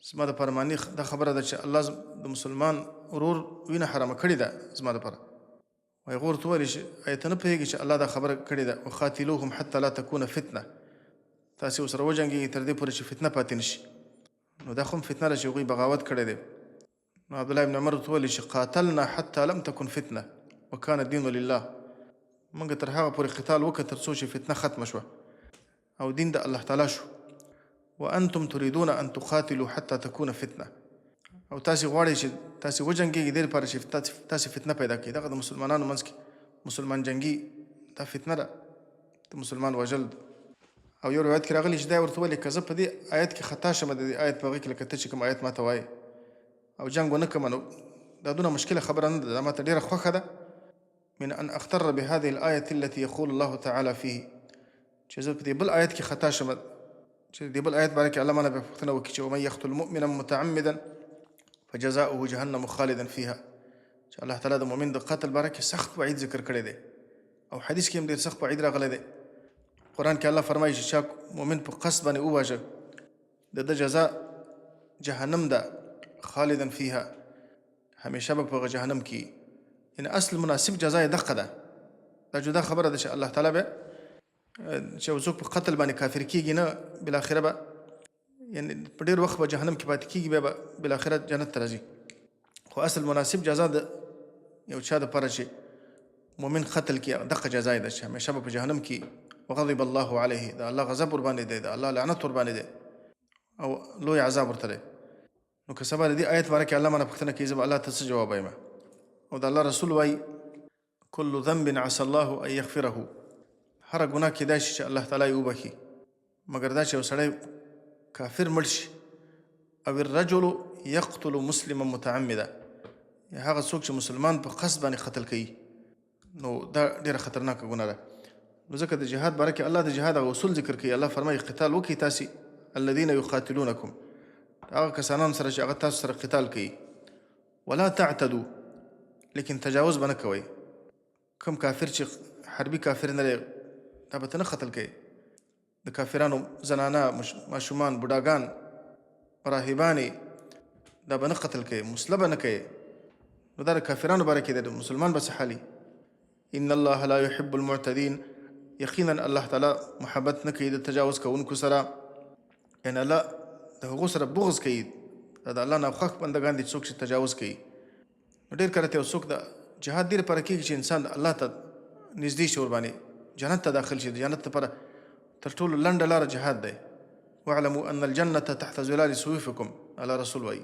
زما دپاره معنی دا خبره ده چې الله د مسلمان ورور وینه حرامه کړې ده زما دپاره. وایي هغه ورته وویل چې ایا ته نه پوهېږې چې الله دا خبره کړې ده وقاتلوهم حتی لا تکون فتنه، تاسې ورسره وجنګېږئ تر دې پورې چې فتنه پاتې نه شي. نو دا خو هم فتنه ده چې هغوی بغاوت کړی دی. نو عبد الله ابن عمر ورته وویل چې قاتلنا حتی لم تكن فتنه وکان الدین لله، موږ تر هغه پورې قتال وکړ تر څو چې فتنه ختمه شوه او دین د الله تعالی شو. وانتم تريدون ان تقاتلوا حتى تكون فتنه، او تاسو غواړئ چې تاسو وجنګیږئ دې لپاره چې تاسو فتنه پیدا کړئ. دغه د مسلمانانو منځ کې مسلمان جنګي دا فتنه ده، د مسلمان وژل. او یو روایت کې راغلی چې دا ورته ویل که زه په دې آیت کې خطا شم، د دې آیت په هغې کې لکه ته چې کوم آیت ماته وایې او جنګ ونه کړم، نو دا دونه مشکله خبره نه ده، دا ماته ډېره خوښه ده. من ان اغتر بهذه الآية التي يقول الله تعالى فيه، چې زه په دې بل آیت کې خطا شم، چې دې بل آیت باره کې الله مانه بیا پوښتنه وکړي چې ومن یقتل مؤمنا متعمدا فجزاؤه جهنم خالدا فيها، چې الله تعالی د مؤمن د قتل باره کې سخت وعید ذکر کړی دی، او حدیث کې هم ډېر سخت وعید راغلی دی. قرآن کې الله فرمایي چې چا مؤمن په قصد باندې وواژه د ده جزا جهنم ده، خالدا فيها، همیشه به په جهنم کې. یعنی اصل مناسب جزا یې دقه ده. دا جدا خبره ده چې الله تعالی به چې یو څوک په قتل باندې کافر کیږي نه، بالاخره به یعنی په ډېر وخت به جهنم کې پاتې کیږي، بیا به بالاخره جنت ته راځي. خو اصل مناسب جزا د یو چا دپاره چې مؤمن قتل کې دقه جزا یې ده چې همیشه به په جهنم کې وغضب الله علیه، د الله غضب ورباندې دی، د الله لعنت ورباندې دی او لوی عذاب ورته دی. نو که سبا د دې آیت باره کې الله مانه پوښتنه کوي، زه به الله ته څه جواب وایم؟ او د الله رسول وایي كل ذنب عسى الله ان يغفره، هره ګناه کېدای شي چې الله تعالی یې وبخښي، مګر دا چې یو سړی کافر مړ شي، او الرجل يقتل مسلما متعمدا، یا هغه څوک چې مسلمان په قصد باندې قتل کوي، نو دا ډېره خطرناکه ګناه ده. نو ځکه د جهاد باره کې الله د جهاد هغه اصول ذکر کوي. الله فرمایي قتال وکړئ تاسې الذین یقاتلونکم، هغه کسانان سره چې هغه تاسو سره قتال کوي، ولا تعتدو، لیکن تجاوز به نه کوئ. کوم کافر چې حربي کافر نه دی دا به ته نه قتل کوي. د کافرانو زنانه، ماشومان، بوډاګان، راهبانې دا به نه قتل کوي، مسله به نه کوي. نو دا د کافرانو باره کې دی، د مسلمان به څه حالي؟ ان الله لا يحب المعتدين، یقینا الله تعالی محبت نه کوي د تجاوز کوونکو سره، یعنی الله د هغو سره بغض کوي، دا د الله ناخوښ بندګان دي څوک چې تجاوز کوي. نو ډېر کله ته یو څوک د جهاد دې لپاره کېږي چې انسان الله ته نږدې شي، ورباندې جنت ته داخل شي. د جنت لپاره تر ټولو لنډه لاره جهاد دی. واعلموا ان الجنة تحت ظلال سيوفكم، الله رسول وایي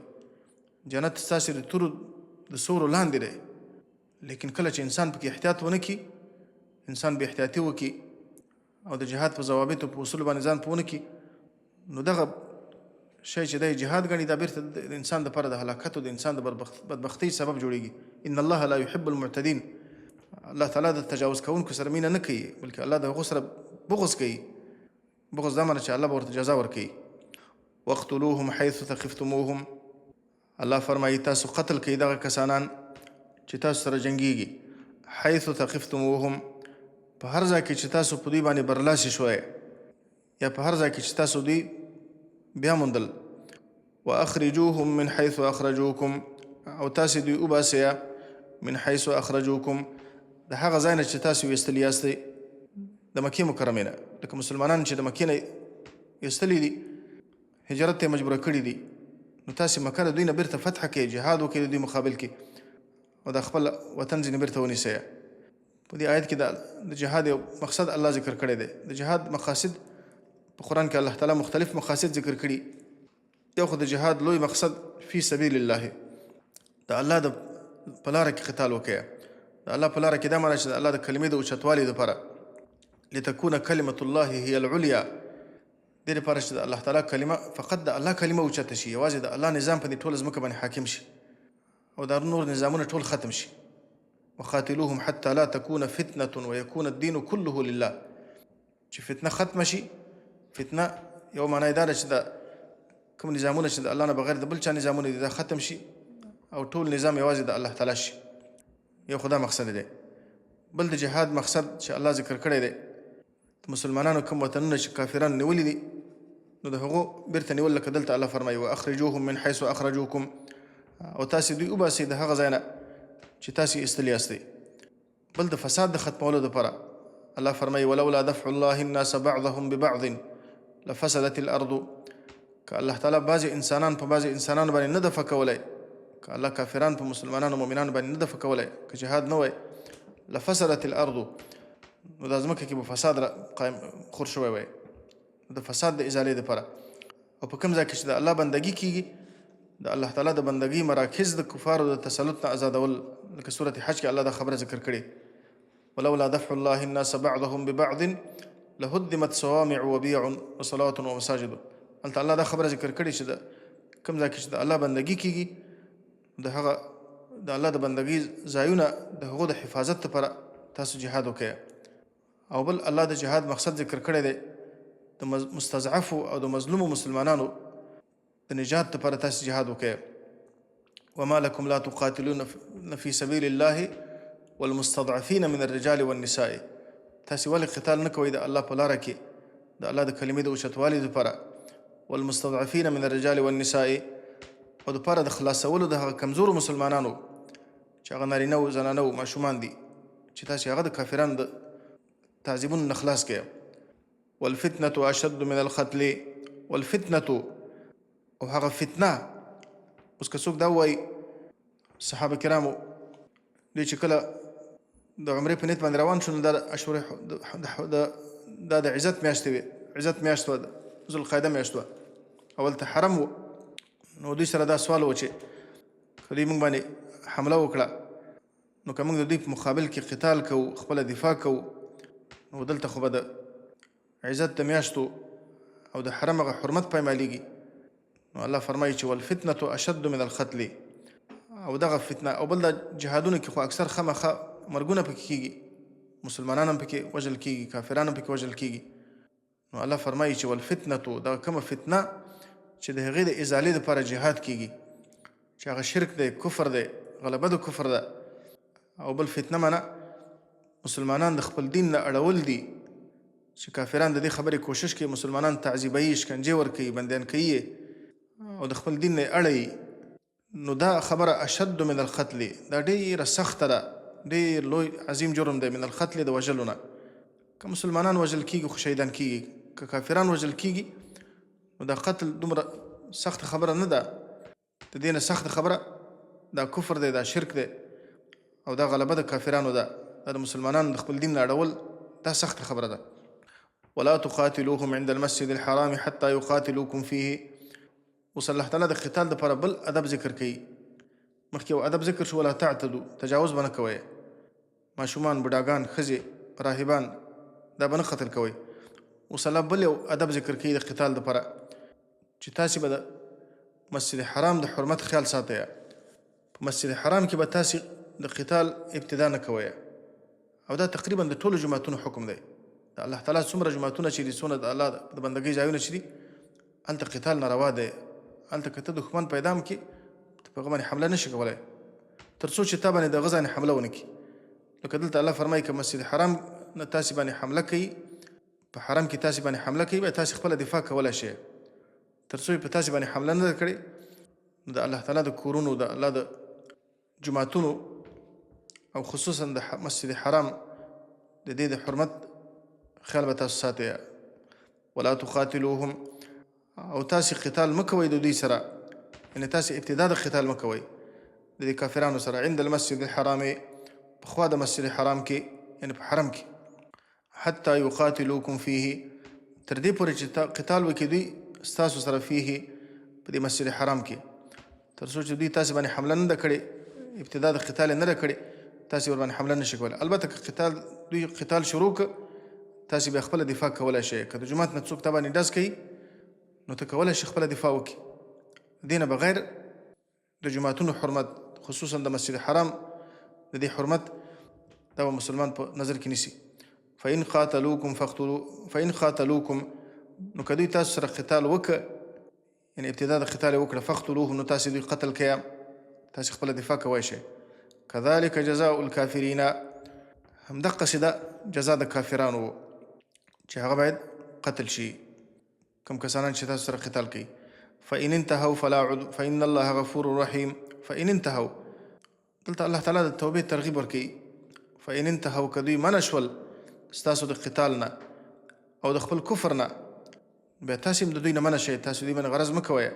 جنت ستاسې د تورو د سورو لاندې دی. لیکن کله چې انسان پکې احتیاط ونه کړي، انسان بې احتیاطي وکړي او د جهاد په ضوابطو په اصولو باندې ځان پوه نه کړي، نو دغه شی چې دی جهاد ګڼي، دا بیرته د انسان دپاره د هلاکت او د انسان د بدبختۍ سبب جوړیږي. ان الله لا يحب المعتدين، الله تعالی د تجاوز کوونکو سره مینه نه کوي، بلکې الله د هغو سره بغض کوي. بغض دا معنی چې الله به ورته جزا ورکوي. واقتلوهم حيث ثقفتموهم، الله فرمایي تاسو قتل کړئ دغه کسانان چې تاسو سره جنګیږي، حيث ثقفتموهم، په هر ځای کې چې تاسو په دوی باندې برلاسي شوئ، یا په هر ځای کې چې تاسو دوی بیا موندل. واخرجوهم من حيث اخرجوکم، او تاسو دوی وباسئ من حيث اخرجوکم، د هغه ځای نه چې تاسو ویستلي یاستئ د مکې مکرمې نه. لکه مسلمانان چې د مکې نه ویستلي دي، هجرت ته مجبور کړي دي، نو تاسو مکه د دوی نه بیرته فتح کړئ، جهاد وکړئ د دوی مقابل کې، او د خپل وطن ځینې بیرته ونیسئ. په دې آیت کې د جهاد یو مقصد الله ذکر کړی دی. د جهاد مقاصد په قرآن کې الله تعالی مختلف مقاصد ذکر کړي. یو خو د جهاد لوی مقصد فی سبیل الله، د الله د په لاره کې قتال وکړي. د الله په لاره کې دا معنی چې د الله د کلمې د اوچتوالي لپاره، لتكون کلمة الله هي العليا، دې لپاره چې د الله تعالی کلمه فقط د الله کلمه اوچته شي، یوازې د الله نظام په دې ټوله ځمکه باندې حاکم شي او دا نور نظامونه ټول ختم شي. وقاتلوهم حتى لا تكون فتنة ويكون الدين كله لله، چې فتنه ختمه شي. فتنه یو معنی دا ده چې دا کوم نظامونه چې د الله نه بغیر د بل چا نظامونه دي دا ختم شي او ټول نظام یوازې د الله تعالی شي. یو خدا مقصد دی. بل د جهاد مقصد چې الله ذکر کړی دی، د مسلمانانو کوم وطنونه چې کافرانو نیولي دي نو د هغو بیرته نیول، لکه دلته الله فرمایي واخرجوهم من حيث اخرجوکم، او تاسې دوی وباسئ د هغه ځای نه چې تاسې ایستلي یاستئ. بل د فساد د ختمولو دپاره الله فرمایي ولولا دفع الله الناس بعضهم ببعض لفسدت الارض، که الله تعالی بعضې انسانان په بعضې انسانانو باندې نه دفع کولی، که الله کافران په مسلمانانو مؤمنانو باندې نه دفع کولای، که جهاد نه وای، لفسدت الارض، نو دا ځمکه کې به فساد را قایم خور شوی وای. د فساد د ازالې لپاره، او په کوم ځای کې چې د الله بندګي کیږي، د الله تعالی د بندګۍ مراکز د کفارو د تسلط نه ازادول، لکه سورة حج کې الله دا خبره ذکر کړې، ولولا دفع الله الناس بعضهم ببعض لهدمت صوامع وبيع وصلوات ومساجد. هلته الله دا خبره ذکر کړې چې د کوم ځای کې چې د الله بندګي کیږي، د هغه د الله د بندګۍ ځایونه د هغو د حفاظت لپاره تاسو جهاد وکړئ. او بل الله د جهاد مقصد ذکر کړی دی، د مستضعفو او د مظلومو مسلمانانو د نجات لپاره تاسو جهاد وکړئ. وما لكم لا تقاتلون في سبيل الله والمستضعفين من الرجال والنساء. تاسو ولې قتال نه کوئ د الله په لاره کې د الله د کلمې د اوچتوالي لپاره؟ والمستضعفين من الرجال والنساء، او دپاره د خلاصولو د هغه کمزورو مسلمانانو چې هغه نارینه او زنانه او ماشومان دي، چې تاسو هغه د کافرانو د تعذیبونو نه خلاص کړئ. والفتنة اشد من القتل، والفتنة او هغه فتنه. اوس که څوک دا ووایي صحابه کرامو دوی چې کله د عمرې په نیت باندې روان شو، نو دا اشهر دا د عزت میاشتې وې، عزت میاشت وه، ذوالقعده میاشت وه، اول ته حرم و، نو دوی سره دا سوال و چې که دوی موږ باندې حمله وکړه، نو که موږ د دوی په مقابل کې قتال کوو، خپله دفاع کوو، نو دلته خو به د عزت د میاشتو او د حرم هغه حرمت پایمالیږي. نو الله فرمایي چې والفتنة اشد من القتل، او دغه فتنه او بل د جهادونو کې خو اکثر خامخا مرګونه پکې کیږي، مسلمانان هم پکې وژل کیږي، کافران هم پکې وژل کیږي. نو الله فرمایي چې والفتنة، دغه کومه فتنه چې د هغې د ازالې لپاره جهاد کیږي، چې هغه شرک دی، کفر دی، غلبه د کفر ده. او بل فتنه منه مسلمانان د خپل دین نه اړول دي، چې کافران د دې خبرې کوشش کوي مسلمانان تعذیبوي، شکنجې ورکوي، بندیان کوي او د خپل دین نه اړوي. نو دا خبره اشد من القتل، دا ډیره سخته ده، ډیر لوی عظیم جرم دی، من القتل د وژلو نه. که مسلمانان وژل کیږي خو شهیدان کیږي، که کافران وژل کیږي نو دا قتل دومره سخته خبره نه ده. د دې نه سخته خبره دا کفر دی، دا شرک دی، او دا غلبه د کافرانو ده، دا د مسلمانانو د خپل دین نه اړول دا سخته خبره ده. ولا تقاتلوهم عند المسجد الحرام حتى يقاتلوكم فيه. اوس الله تعالی د قتال دپاره بل ادب ذکر کوي. مخکې یو ادب ذکر شو، ولا تعتدو، تجاوز به نه کوئ، ماشومان، بوډاګان، ښځې، راهبان دا به نه قتل کوئ. اوس الله بل یو ادب ذکر کوي د قتال دپاره، چې تاسې به د مسجد حرام د حرمت خیال ساتئ، په مسجد حرام کې به تاسې د قتال ابتدا نه کوئ. او دا تقریبا د ټولو جوماتونو حکم دی. د الله تعالی څومره جوماتونه چې دي، څونه د الله د بندګۍ ځایونه چې دي، هلته قتال ناروا دی. هلته که ته دښمن پیدا هم کړې، ته په هغه باندې حمله نه شي کولی تر څو چې تا باندې د هغه ځای نه حمله ونه کړي. لکه دلته الله فرمایي که مسجد حرام نه تاسې باندې حمله کوي، په حرم کې تاسې باندې حمله کوي، بیا تاسې خپله دفاع کولی شئ. تر څو یې په تاسې باندې حمله نه ده کړې، نو د الله تعالی د کورونو، د الله د جوماتونو او خصوصا د مسجد حرام د دې د حرمت خیال به تاسو ساتئ. ولا تقاتلوهم، او تاسو قتال مکوئ د دوی سره، یعنی تاسو ابتدا د قتال مکوئ د دې کافرانو سره، عند المسجد الحرام، په خوا د مسجد حرام کې، یعنی په حرم کې، حتی یقاتلوکم فیه، تر دې پورې چې قتال وکړي دوی ستاسو سره، فیه په دې مسجد حرام کې، تر څو چې دوی تاسې باندې حمله نه ده کړې، ابتدا د قتال یې نه ده کړې، تاسې ورباندې حمله نه شئ کولی. البته که قتال دوی قتال شروع کړ، تاسې بیا خپله دفاع کولی شئ. که د جومات نه څوک تا باندې ډز کوي، نو ته کولی شې خپله دفاع وکړي. دې نه بغیر د جوماتونو حرمت، خصوصا د مسجد حرام د دې حرمت، دا به مسلمان په نظر کې نیسي. فإن قاتلوکم فاقتلوا، فإن قاتلوکم، نو که دوی تاسو سره قتال وکړ، یعنی ابتدا د قتال وکړه، فاقتلوهم، نو تاسو دوی قتل کړئ، تاسو خپله دفاع کوی شئ. كذلك جزاء الكافرین، همدقسې ده جزا د کافرانو چې هغه باید قتل شي، کوم کسانان چې تاسو سره قتال کوي. فإن انتهوا فلا عد فإن الله غفور رحیم. فإن انتهوا، دلته الله تعالی د توبې ترغیب ورکوي. فإن انتهوا، که دوی منع شول ستاسو د قتال نه او د خپل کفر نه، بیا تاسو هم د دوی نه منع شئ، تاسو دوی باندې غرض مه کوئ.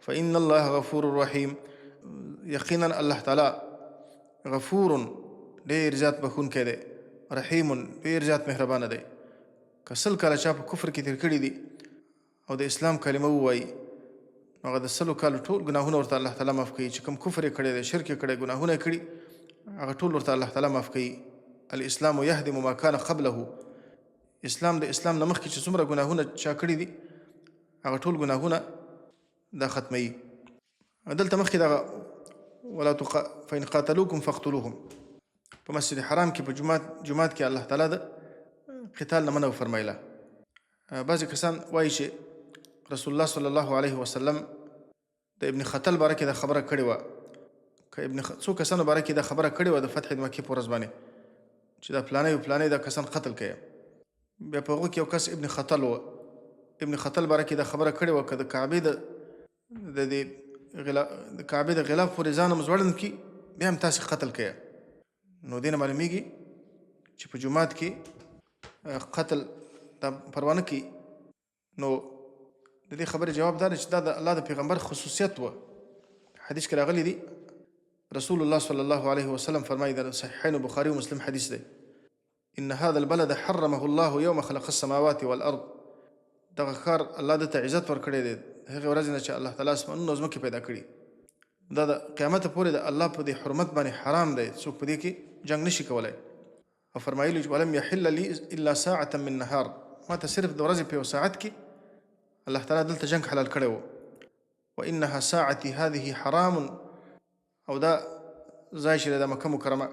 فإن الله غفور رحیم، یقینا الله تعالی غفور ډیر زیات بخونکی دی، رحیم ډیر زیات مهربانه دی. که 100 کاله چا په کفر کې تیر کړي دي او د اسلام کلمه ووایي، نو هغه د 100 کالو ټول ګناهونه ورته الله تعالی معاف کوي. چې کوم کفر یې کړی دی، شرک یې کړی، ګناهونه یې کړي، هغه ټول ورته الله تعالی معاف کوي. الاسلام يهدم ما كان قبله، اسلام د اسلام نه مخکې چې څومره ګناهونه چا کړي دي هغه ټول ګناهونه دا ختموي. دلته مخکې دغه ولا تق... فإن قاتلوكم فاقتلوهم، په مسجد حرام کې په جومات کې الله تعالی د قتال نه منع وفرمایله. بعضې کسان وایي چې رسول الله صلی الله علیه وسلم د ابن خطل باره کې دا خبره کړې وه، که ابن څو کسانو باره کې دا خبره کړې وه د فتح د مکې په ورځ باندې چې دا پلانی او پلانی دا کسان قتل کړي. بیا په هغو کې یو کس ابن خطل و، ابن خطل باره کې دا خبره کړې وه که د کعبې د د دې غلا د کعبې د غلاف پورې ځان هم ځوړند کړي بیا هم تاسې قتل کړئ. نو دې نه معلومیږي چې په جومات کې قتل دا پروا نه کوي. نو د دې خبرې جواب دا دی چې دا د الله د پیغمبر خصوصیت و. حدیث کې راغلی دی، رسول الله صلی الله علیه وسلم فرمایي، د صحیحین بخاری او مسلم حدیث دی، ان هذا البلد حرمه الله يوم خلق السماوات والارض. دغه ښار الله ده ته عزت ورکړی دی هغې ورځې نه چې الله تعالی اسمانونه او ځمکې پیدا کړي. دا د قیامت پورې د الله په دې حرمت باندې حرام دی، څوک په دې کې جنګ نشي کولای. او فرمایلی چې ولم یحل لي الا ساعة من نهار، ما ته صرف د ورځې په یو ساعت کې الله تعالی دلته جنګ حلال کړی و. وانها ساعتي هذه حرام، او دا ځای چې د مکه مکرمه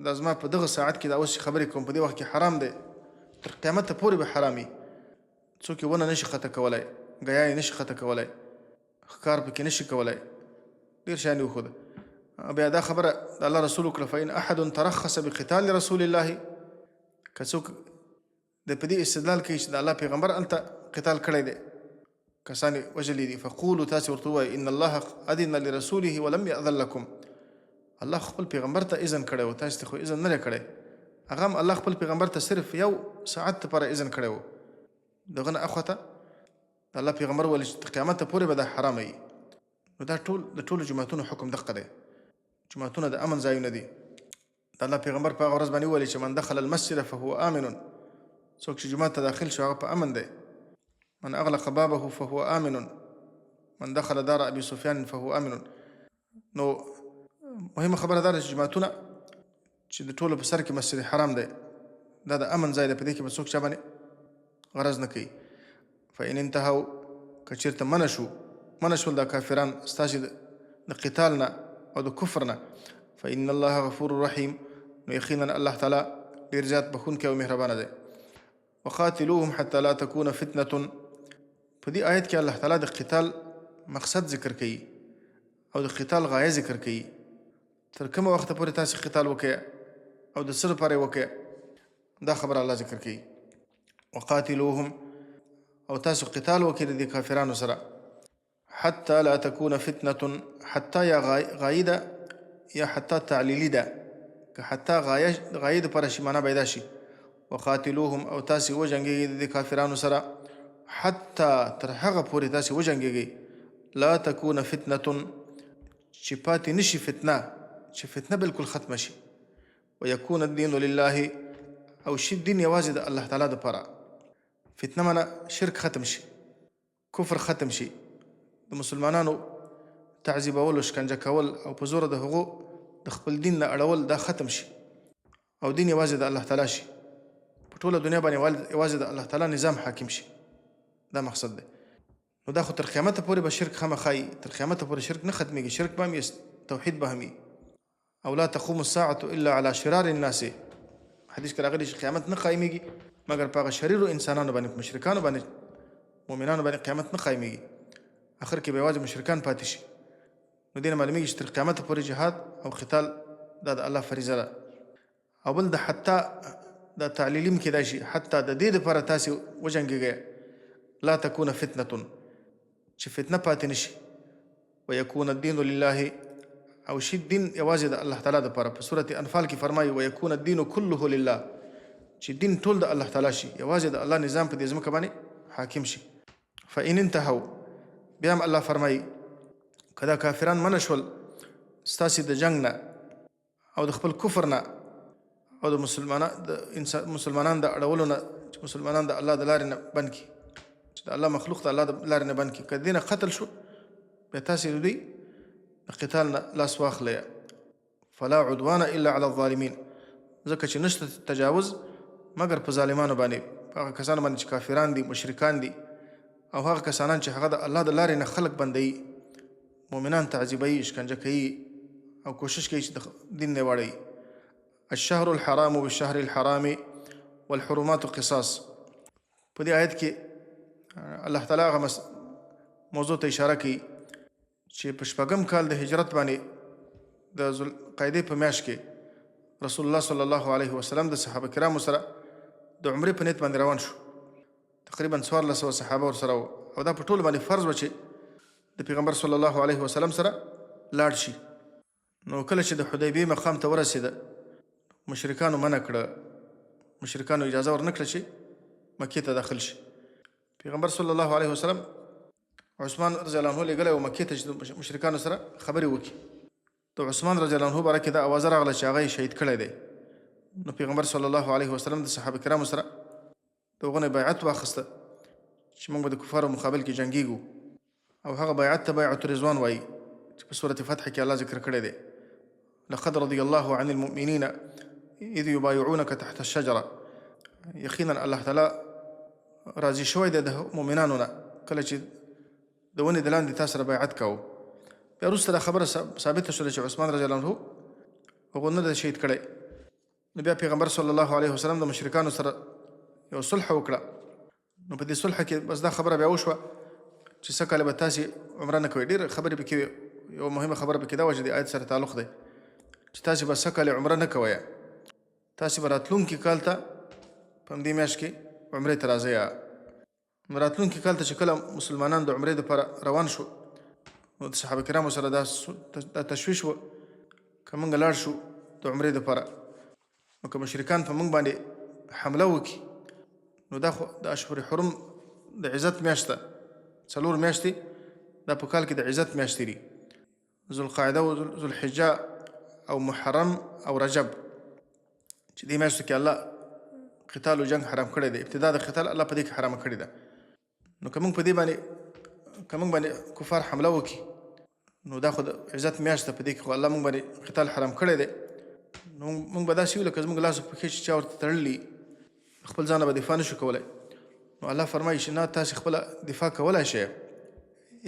دا زما په دغه ساعت کې دا اوس چې خبرې کوم په دې وخت کې حرام دی، تر قیامته پورې به حرام وي. څوک یې ونه نشي قطع کولای، ګیا یې نشي قطع کولای، ښکار پکې نشي کولای، ډېر شیان یې وښوده. بیا دا خبره د الله رسول وکړه، فإن احد ترخص بقتال رسول الله، که څوک د په دې استدلال کوي چې د الله پیغمبر هلته قتال کړی دی، کسان یې وژلي دي، فقولو تاسې ورته ووایئ ان الله اذن لرسوله ولم یأذن لکم، الله خپل پیغمبر ته اذن کړی و، تاسې ته خو اذن نه دی کړی. هغه هم الله خپل پیغمبر ته صرف یو ساعت لپاره اذن کړی و، دغه نه اخوا ته د الله پیغمبر وویل چې تر قیامته پورې به دا حرامه وي. نو دا ټول د ټولو جوماتونو حکم دقه دی. جوماتونه د امن ځایونه دي. د الله پیغمبر په هغه ورځ باندې وویل چې من دخل المسجد فهو آمن، څوک چې جومات ته داخل شو هغه په امن دی. من اغلق بابه فهو آمن، من دخل دار ابي سفیان فهو آمن. نو مهمه خبره دا ده چې جوماتونه چې د ټولو په سر کې مسجد حرام دی، دا د امن ځای دی، په دې کې به څوک چا باندې غرض نه کوي. فإن انتهوا، که چېرته منع شو، منع شول دا کافران ستاسې د قتال نه او د کفر نه، فإن الله غفور رحیم، نو یقینا الله تعالی ډېر زیات بخښونکی او مهربانه دی. وقاتلوهم حتی لا تكون فتنه، په دې آیت کې الله تعالی د قتال مقصد ذکر کوي او د قتال غایه ذکر کوي. تر کومه وخته پورې تاسې قتال وکړئ او د څه لپاره یې وکړئ، دا خبره الله ذکر کوي. وقاتلوهم، او تاسو قتال وکړئ د دې کافرانو سره، حتی لا تكون فتنه، حتی یا غایه ده یا حتی تعلیلی ده، که حتی غایه دپاره شي معنا پیدا شي. وقاتلوهم، او تاسې وجنګېږئ د دې کافرانو سره، حتی تر هغه پورې تاسې وجنګېږئ، لا تكون فتنه، چې پاتې نشي فتنه، چې فتنه بالکل ختمه شي. ويكون الدين لله، او شي دین یوازې د الله تعالی دپاره. فتنه معنا شرک ختم شي، کفر ختم شي، د مسلمانانو تعذیبول او شکنجه کول او په زوره د هغو د خپل دین نه اړول دا ختم شي، او دین یوازې د الله تعالی شي، په ټوله دنیا باندې یوازې د الله تعالی نظام حاکم شي، دا مقصد دی. نو دا خو تر قیامته پورې به شرک خامخا وي، تر قیامته پورې شرک نه ختمېږي، شرک به هم وي، توحید به هم وي. او لا تقوم الساعة الا على شرار الناس، حدیث کې راغلي چې قیامت نه قایمیږي مګر په هغه شریرو انسانانو باندې، په مشرکانو باندې، مؤمنانو باندې قیامت نه قایمیږي، اخر کې به یوازې مشرکان پاتې شي. نو دې نه معلومیږي چې تر قیامته پورې جهاد او قتال دا د الله فریضه ده. او بل د حتی دا تعلیلي هم کېدای شي، حتی د دې لپاره تاسې وجنګېږئ، لا تکون فتنه، چې فتنه پاتې نه شي، ويكون الدين لله، او شي دین یوازې د الله تعالی لپاره. په سورة انفال کې فرمایي ويكون الدين كله لله، چې دین ټول د الله تعالی شي، یوازې د الله نظام په دې ځمکه باندې حاکم شي. فإن انتهوا، بیا هم الله فرمایي که دا کافران منع شول ستاسې د جنګ نه او د خپل کفر نه او د مسلمانان د انسان مسلمانان د اړولو نه، چې مسلمانان د الله د لارې نه بند کړي، چې د الله مخلوق د الله د لارې نه بند کړي، که دې نه قتل شو بیا تاسې د دوی د قتال نه لاس واخلئ. فلا عدوان الا علی الظالمین، ځکه چې نشته تجاوز مګر په ظالمانو باندې، په هغه کسانو باندې چې کافران دي، مشرکان دي، او هغه کسانان چې هغه د الله د لارې نه خلک بندوي، مؤمنان تعذیبوي، شکنجه کوي او کوشش کوي چې د دین نه واړوي. الشهر الحرام بالشهر الحرام والحرمات قصاص. په دې آیت کې الله تعالی هغه موضوع ته اشاره کوي چې په شپږم کال د هجرت باندې د ذوالقعدې په میاشت کې رسول الله صلی الله علیه وسلم د صحابه کرامو سره د عمرې په نیت باندې روان شو. تقریبا 1400 صحابه ورسره وو، او دا په ټولو باندې فرض و چې د پیغمبر صلی الله علیه وسلم سره لاړ شي. نو کله چې د حدیبیې مقام ته ورسېده، مشرکانو منع کړه، مشرکانو اجازه ورنکړه چې مکې ته داخل شي. پیغمبر صلی الله علیه وسلم عثمان رضی الله عنه لېږلی و مکې ته چې د مشرکانو سره خبرې وکړي. د عثمان رضی الله عنه باره کې دا اوازه راغله چې هغه یې شهید کړی دی. نو پیغمبر صلی الله علیه وسلم د صحابه کرامو سره د هغو نه بیعت واخیسته چې موږ به د کفارو مقابل کې جنګیږو، او هغه بیعت ته بیعت رضوان وایي چې په سورة فتح کې الله ذکر کړی دی، لقد رضی الله عن المؤمنین اذ یبایعونک تحت الشجره. یقینا الله تعالی راضي شوی دی د مؤمنانو نه کله چې د ونې د لاندې تا سره بیعت کاوه. بیا وروسته دا خبره ثابته شوله چې عثمان رضی الله عنه هغه نه دی شهید کړی. نو بیا پیغمبر صلی الله علیه وسلم د مشرکانو سره یو صلح وکړه. نو په دې صلح کې بس دا خبره بیا وشوه چې څه کال به تاسې عمره نه کوئ. ډېره خبرې پکې وې، یوه مهمه خبره پکې دا وه چې د آیت سره تعلق دی چې تاسې به څه کال عمره نه کوئ، تاسې به راتلونکي کال ته په همدې میاشت کې عمرې ته راځئ. نو راتلونکي کال ته چې کله مسلمانان د عمرې دپاره روان شو، نو د صحابه کرامو سره دا تشویش و که موږ لاړ شو د عمرې دپاره، نو که مشرکان په موږ باندې حمله وکړي، نو دا خو د اشهر حرم د عزت میاشت ده، څلور میاشتې دا په کال کې د عزت میاشتې دي، ذوالقعده او ذوالحجه او محرم او رجب، چې دې میاشتو کې الله قتال او جنگ حرام کړی دی. ابتدا د قتال الله په دې کې حرام کړی ده. نو که موږ په دې باندې که موږ باندې کفار حمله وکړي، نو دا خو د عزت میاشت ده، په دې کې خو الله موږ باندې قتال حرام کړی دی. نو موږ به داسې یو لکه زموږ لاس او پښې چې چا ورته تړلي، خپل ځانه به دفاع نشو کولی. نو الله فرمایي چې نه، تاسې خپله دفاع کولای شئ.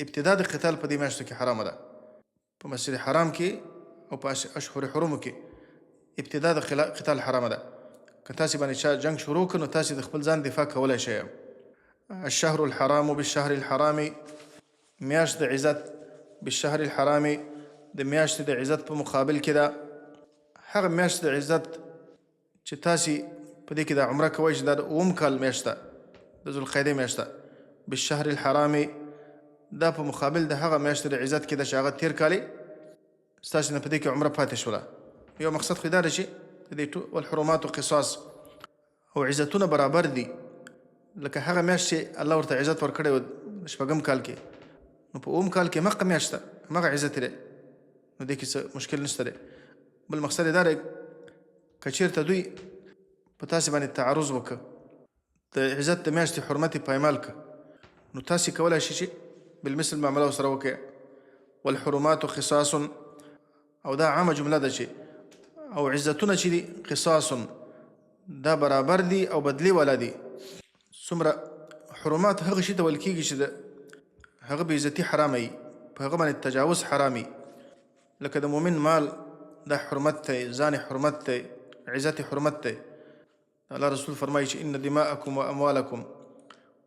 ابتدا د قتال په دې میاشتو کې حرامه ده، په مسجد حرام کې او په اشهر حرمو کې ابتدا د قتال حرامه ده. که تاسې باندې چا جنگ شروع کړ، نو تاسې د خپل ځان دفاع کولای شئ. الشهر الحرام بالشهر الحرام، میاشت د عزت، بالشهر الحرام د میاشتې د عزت په مقابل کې ده. هغه میاشت د عزت چې تاسې په دې کې دا عمره کوئ چې دا د اووم کال میاشت ده، د ذوالقعدې میاشت ده، بالشهر الحرام دا په مقابل د هغه میاشتې د عزت کې ده چې هغه تېر کال ستاسې نه په دې کې عمره پاتې شوله. یو مقصد خو دا دی چې د دې ټول والحرمات قصاص او عزتونه برابر دي، لکه هغه میاشت چې الله ورته عزت ورکړی و شپږم کال کې، نو په اووم کال کې مقه میاشت ده، همغه عزت دی، نو دې کې څه مشکل نشته دی. بل مقصد یې دا دی که چېرته دوی په تاسې باندې تعرض وکړ، د عزت د میاشتې حرمت یې پایمال کړ، نو تاسې کولای شئ چې بالمثل معامله ورسره وکړئ. والحرمات قصاص، او دا عامه جمله ده چې او عزتونه چې دي قصاص دا برابر دي او بدلې والا دي. څومره حرمات هغه شي ته ویل کېږي چې د هغه بې عزتي حرامه وي، په هغه باندې تجاوز حرام وي، لکه د مؤمن مال دا حرمت دی، ځان حرمت دی، عزت حرمت دی. الله رسول فرمایي چې ان دماءکم واموالکم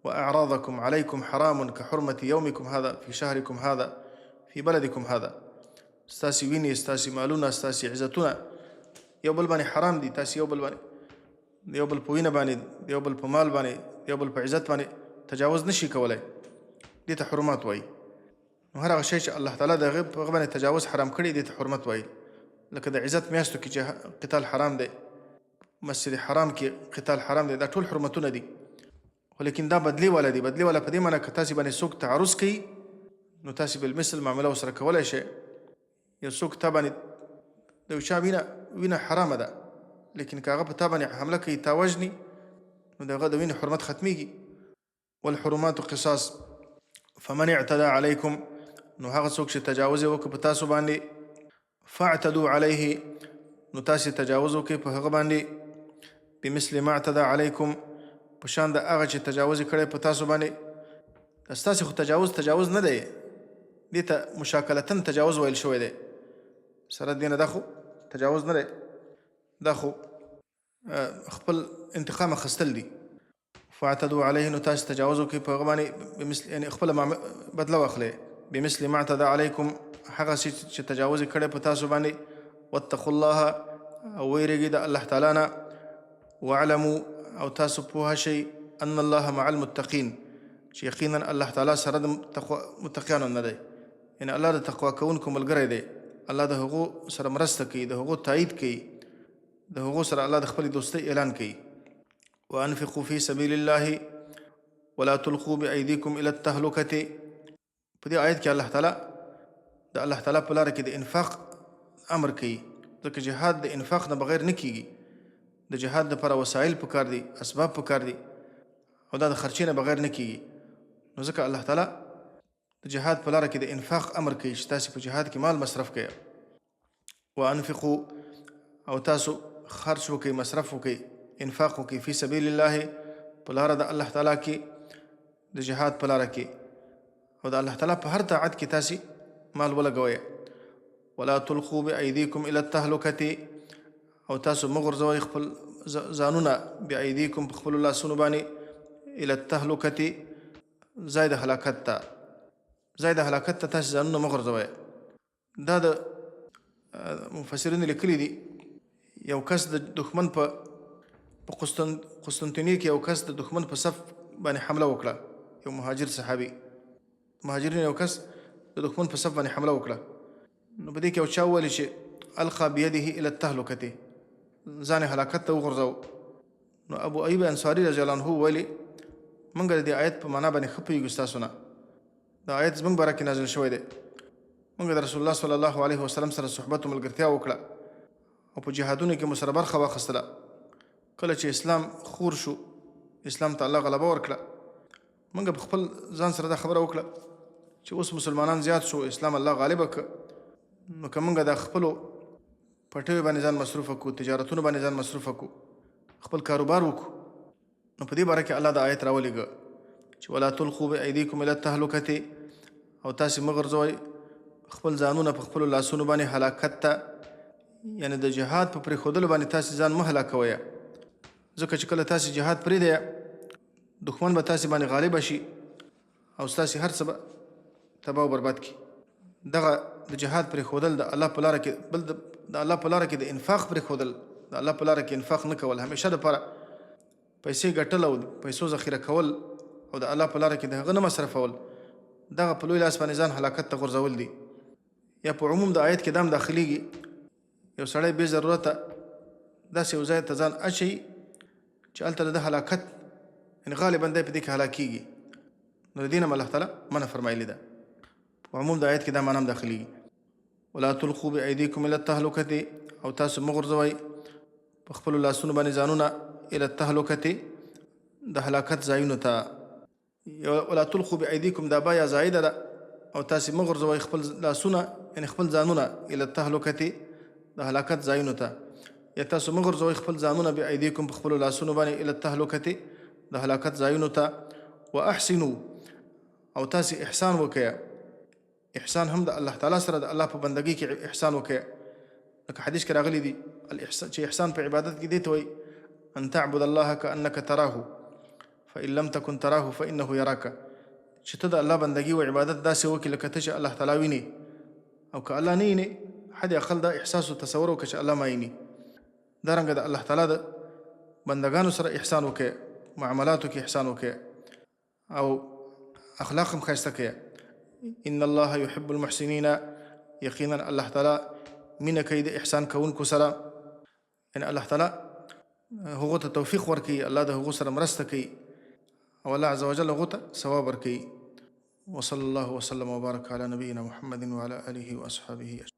واعراضکم علیکم حرام كحرمة يومكم هذا في شهركم هذا في بلدكم هذا. ستاسې وینې، ستاسې مالونه، ستاسې عزتونه یو بل باندې حرام دي. تاسې یو بل باندې، د یو بل په وینه باندې، د یو بل په مال باندې، د یو بل په عزت باندې تجاوز نشي کولای. دې ته حرمات وایي. نو هر هغه شی چې الله تعالی د هغه په هغه باندې تجاوز حرام کړی، دې ته حرمت وایي. لکه د عزت میاشتو کې چې قتال حرام دی، مسجد حرام کې قتال حرام دی، دا ټول حرمتونه دي. خو لیکن دا بدلې والا دي. بدلې والا په دې معنی که تاسې باندې څوک تعرض کوي، نو تاسې بالمثل معامله ورسره کولی شئ. یو څوک تا باندې د یو چا وینه، وینه حرامه ده، لیکن که هغه په تا باندې حمله کوي، تا وژني، نو د هغه د وینې حرمت ختمیږي. والحرمات قصاص. فمن اعتدى علیکم، نو هغه څوک چې تجاوز یې وکړ په تاسو باندې، فاعتدوا علیه، نو تاسې تجاوز وکړئ په هغه باندې، بمثل ما اعتدى علیکم، په شان د هغه چې تجاوز یې کړی په تاسو باندې. دا ستاسې خو تجاوز تجاوز نه دی، دې ته مشاکلتن تجاوز ویل شوی دی. سره دې نه دا خو تجاوز نه دی، دا خو خپل انتقام اخیستل دي. فاعتدوا علیه، نو تاسو تجاوز وکړئ په هغه باندې، بمثل یعنی خپله بدله واخلئ، بمثل ما اعتدى علیکم، هغسې چې تجاوز یې کړی په تاسو باندې. واتقوا الله، او ویرېږئ د الله تعالی نه. واعلموا، او تاسو پوه شئ، ان الله مع المتقین، چې یقینا الله تعالی سره د متقیانو نه دی. یعنی الله د تقوا کوونکو ملګری دی، الله د هغو سره مرسته کوي، د هغو تایید کوي، د هغو سره الله د خپلې دوستۍ اعلان کوي. وانفقوا فی سبیل الله ولا تلقوا بأیدیکم الی التهلکة. په دې آیت کې الله تعالی د الله تعالی په لاره کې د انفاق امر کوي، ځکه جهاد د انفاق نه بغیر نه کیږي. د جهاد لپاره وسایل پکار دي، اسباب پکار دي، او دا د خرچې نه بغیر نه کیږي. نو ځکه الله تعالی د جهاد په لاره کې د انفاق امر کوي چې تاسو په جهاد کې مال مصرف کړئ. وانفقوا، او تاسو خرچ وکړئ، مصرف وکړئ، انفاق وکړئ، فی سبیل الله، په لاره د الله تعالی کې، د جهاد په لاره کې، او د الله تعالی په هر طاعت کې تاسو مال ولګوئ. ولا تلقوا بأیدیکم الی التهلکة، او تاسو مه غورځوئ خپل ځانونه، بأیدیکم، په خپلو لاسونو باندې، الی التهلکة، ځای د هلاکت ته، ځای د هلاکت ته تاسو ځانونه مه غورځوئ. دا د مفسرینو لیکلي دي، یو کس د دښمن په قسطنطنیه کې یو کس د دښمن په صف باندې حمله وکړه، یو مهاجر صحابي، مهاجرین یو کس د دښمن په صف باندې حمله وکړه. نو په دې کې یو چا وویل چې القا بيده الى التهلکة، ځان یې هلاکت ته وغورځاوه. نو ابو ایوب انصاري رضی الله عنه وویل، موږ د دې آیت په معنا باندې ښه پوهېږو، ستاسو نه دا آیت زموږ باره کې نازل شوی دی. موږ د رسول الله صلی الله علیه وسلم سره صحبت او ملګرتیا وکړه او په جهادونو کې مو سره برخه واخیستله. کله چې اسلام خور شو، اسلام ته الله غلبه ورکړه، موږ په خپل ځان سره دا خبره وکړه چې اوس مسلمانان زیات شو، اسلام الله غالبه کړ، نو که موږ د خپلو پټیو باندې ځان مصروفه کړو، تجارتونو باندې ځان مصروفه کړو، خپل کاروبار وکړو، نو په دې باره کې الله دا آیت راولېږه چې ولا تلقوا بأیدیکم الی التهلکة، او تاسې مه غورځوئ خپل ځانونه په خپلو لاسونو باندې هلاکت ته، یعنې د جهاد په پرېښودلو باندې تاسې ځان مه هلاکوئ، ځکه چې کله تاسې جهاد پرېږدئ دښمن به تاسې باندې غالبه شي او ستاسې هر څه به تباه او برباد کړي. دغه د جهاد پرېښودل د الله په لاره کې، بل د الله په لاره کې د انفاق پرېښودل، د الله په لاره کې انفاق نه کول، همیشه دپاره پیسې ګټل او پیسو ذخیره کول او د الله په لاره کې د هغه نه مصرفول، دغه په لوی لاس باندې ځان هلاکت ته غورځول دي. یا په عموم د آیت کې دام داخليږي، یو سړی بې ضرورته داسې یو ځای ته ځان اچوي چې هلته د هلاکت، یعنې غالبا دی په دې کې هلاکیږي، نو د دې نه هم الله تعالی منع فرمایلې ده. په عموم د آیت کې دا معنا هم داخليږي. ولا تلقوا بأیدیکم الی التهلکة، او تاسو مه غورځوئ په خپلو لاسونو باندې ځانونه الی التهلکة، د هلاکت ځایونو ته. ولا تلقوا بأیدیکم دا با یا زایده ده، او تاسې مه غورځوئ خپل لاسونه، یعنې خپل ځانونه، الی التهلکة، د هلاکت ځایونو ته. یا تاسو مه غورځوئ خپل ځانونه بأیدیکم، په خپلو لاسونو باندې، الی التهلکة، د هلاکت ځایونو ته. واحسنوا، او تاسې احسان وکړئ. احسان هم د الله تعالی سره د الله په بندګۍ کې احسان وکړئ، لکه حدیث کې راغلي دي چې احسان په عبادت کې دی ته وایي ان تعبد الله كأنك تراه فإن لم تكن تراه فإنه يراك، چې ته د الله بندګي او عبادت داسې وکړې لکه ته چې الله تعالی وینې، او که الله نه وینې حد اقل دا احساس او تصور وکړه چې الله ما ویني. دا رنګه د الله تعالی د بندګانو سره احسان وکړئ، معاملاتو کې احسان وکړئ او اخلاق هم ښایسته کړئ. ان الله يحب المحسنین، یقینا الله تعالی مینه کوي د احسان کوونکو سره، یعنې الله تعالی هغو ته توفیق ورکوي، الله د هغو سره مرسته کوي او الله عز وجل هغو ته ثواب ورکوي. وصلى الله وسلم وبارك على نبينا محمد وعلى آله وأصحابه أجمعين.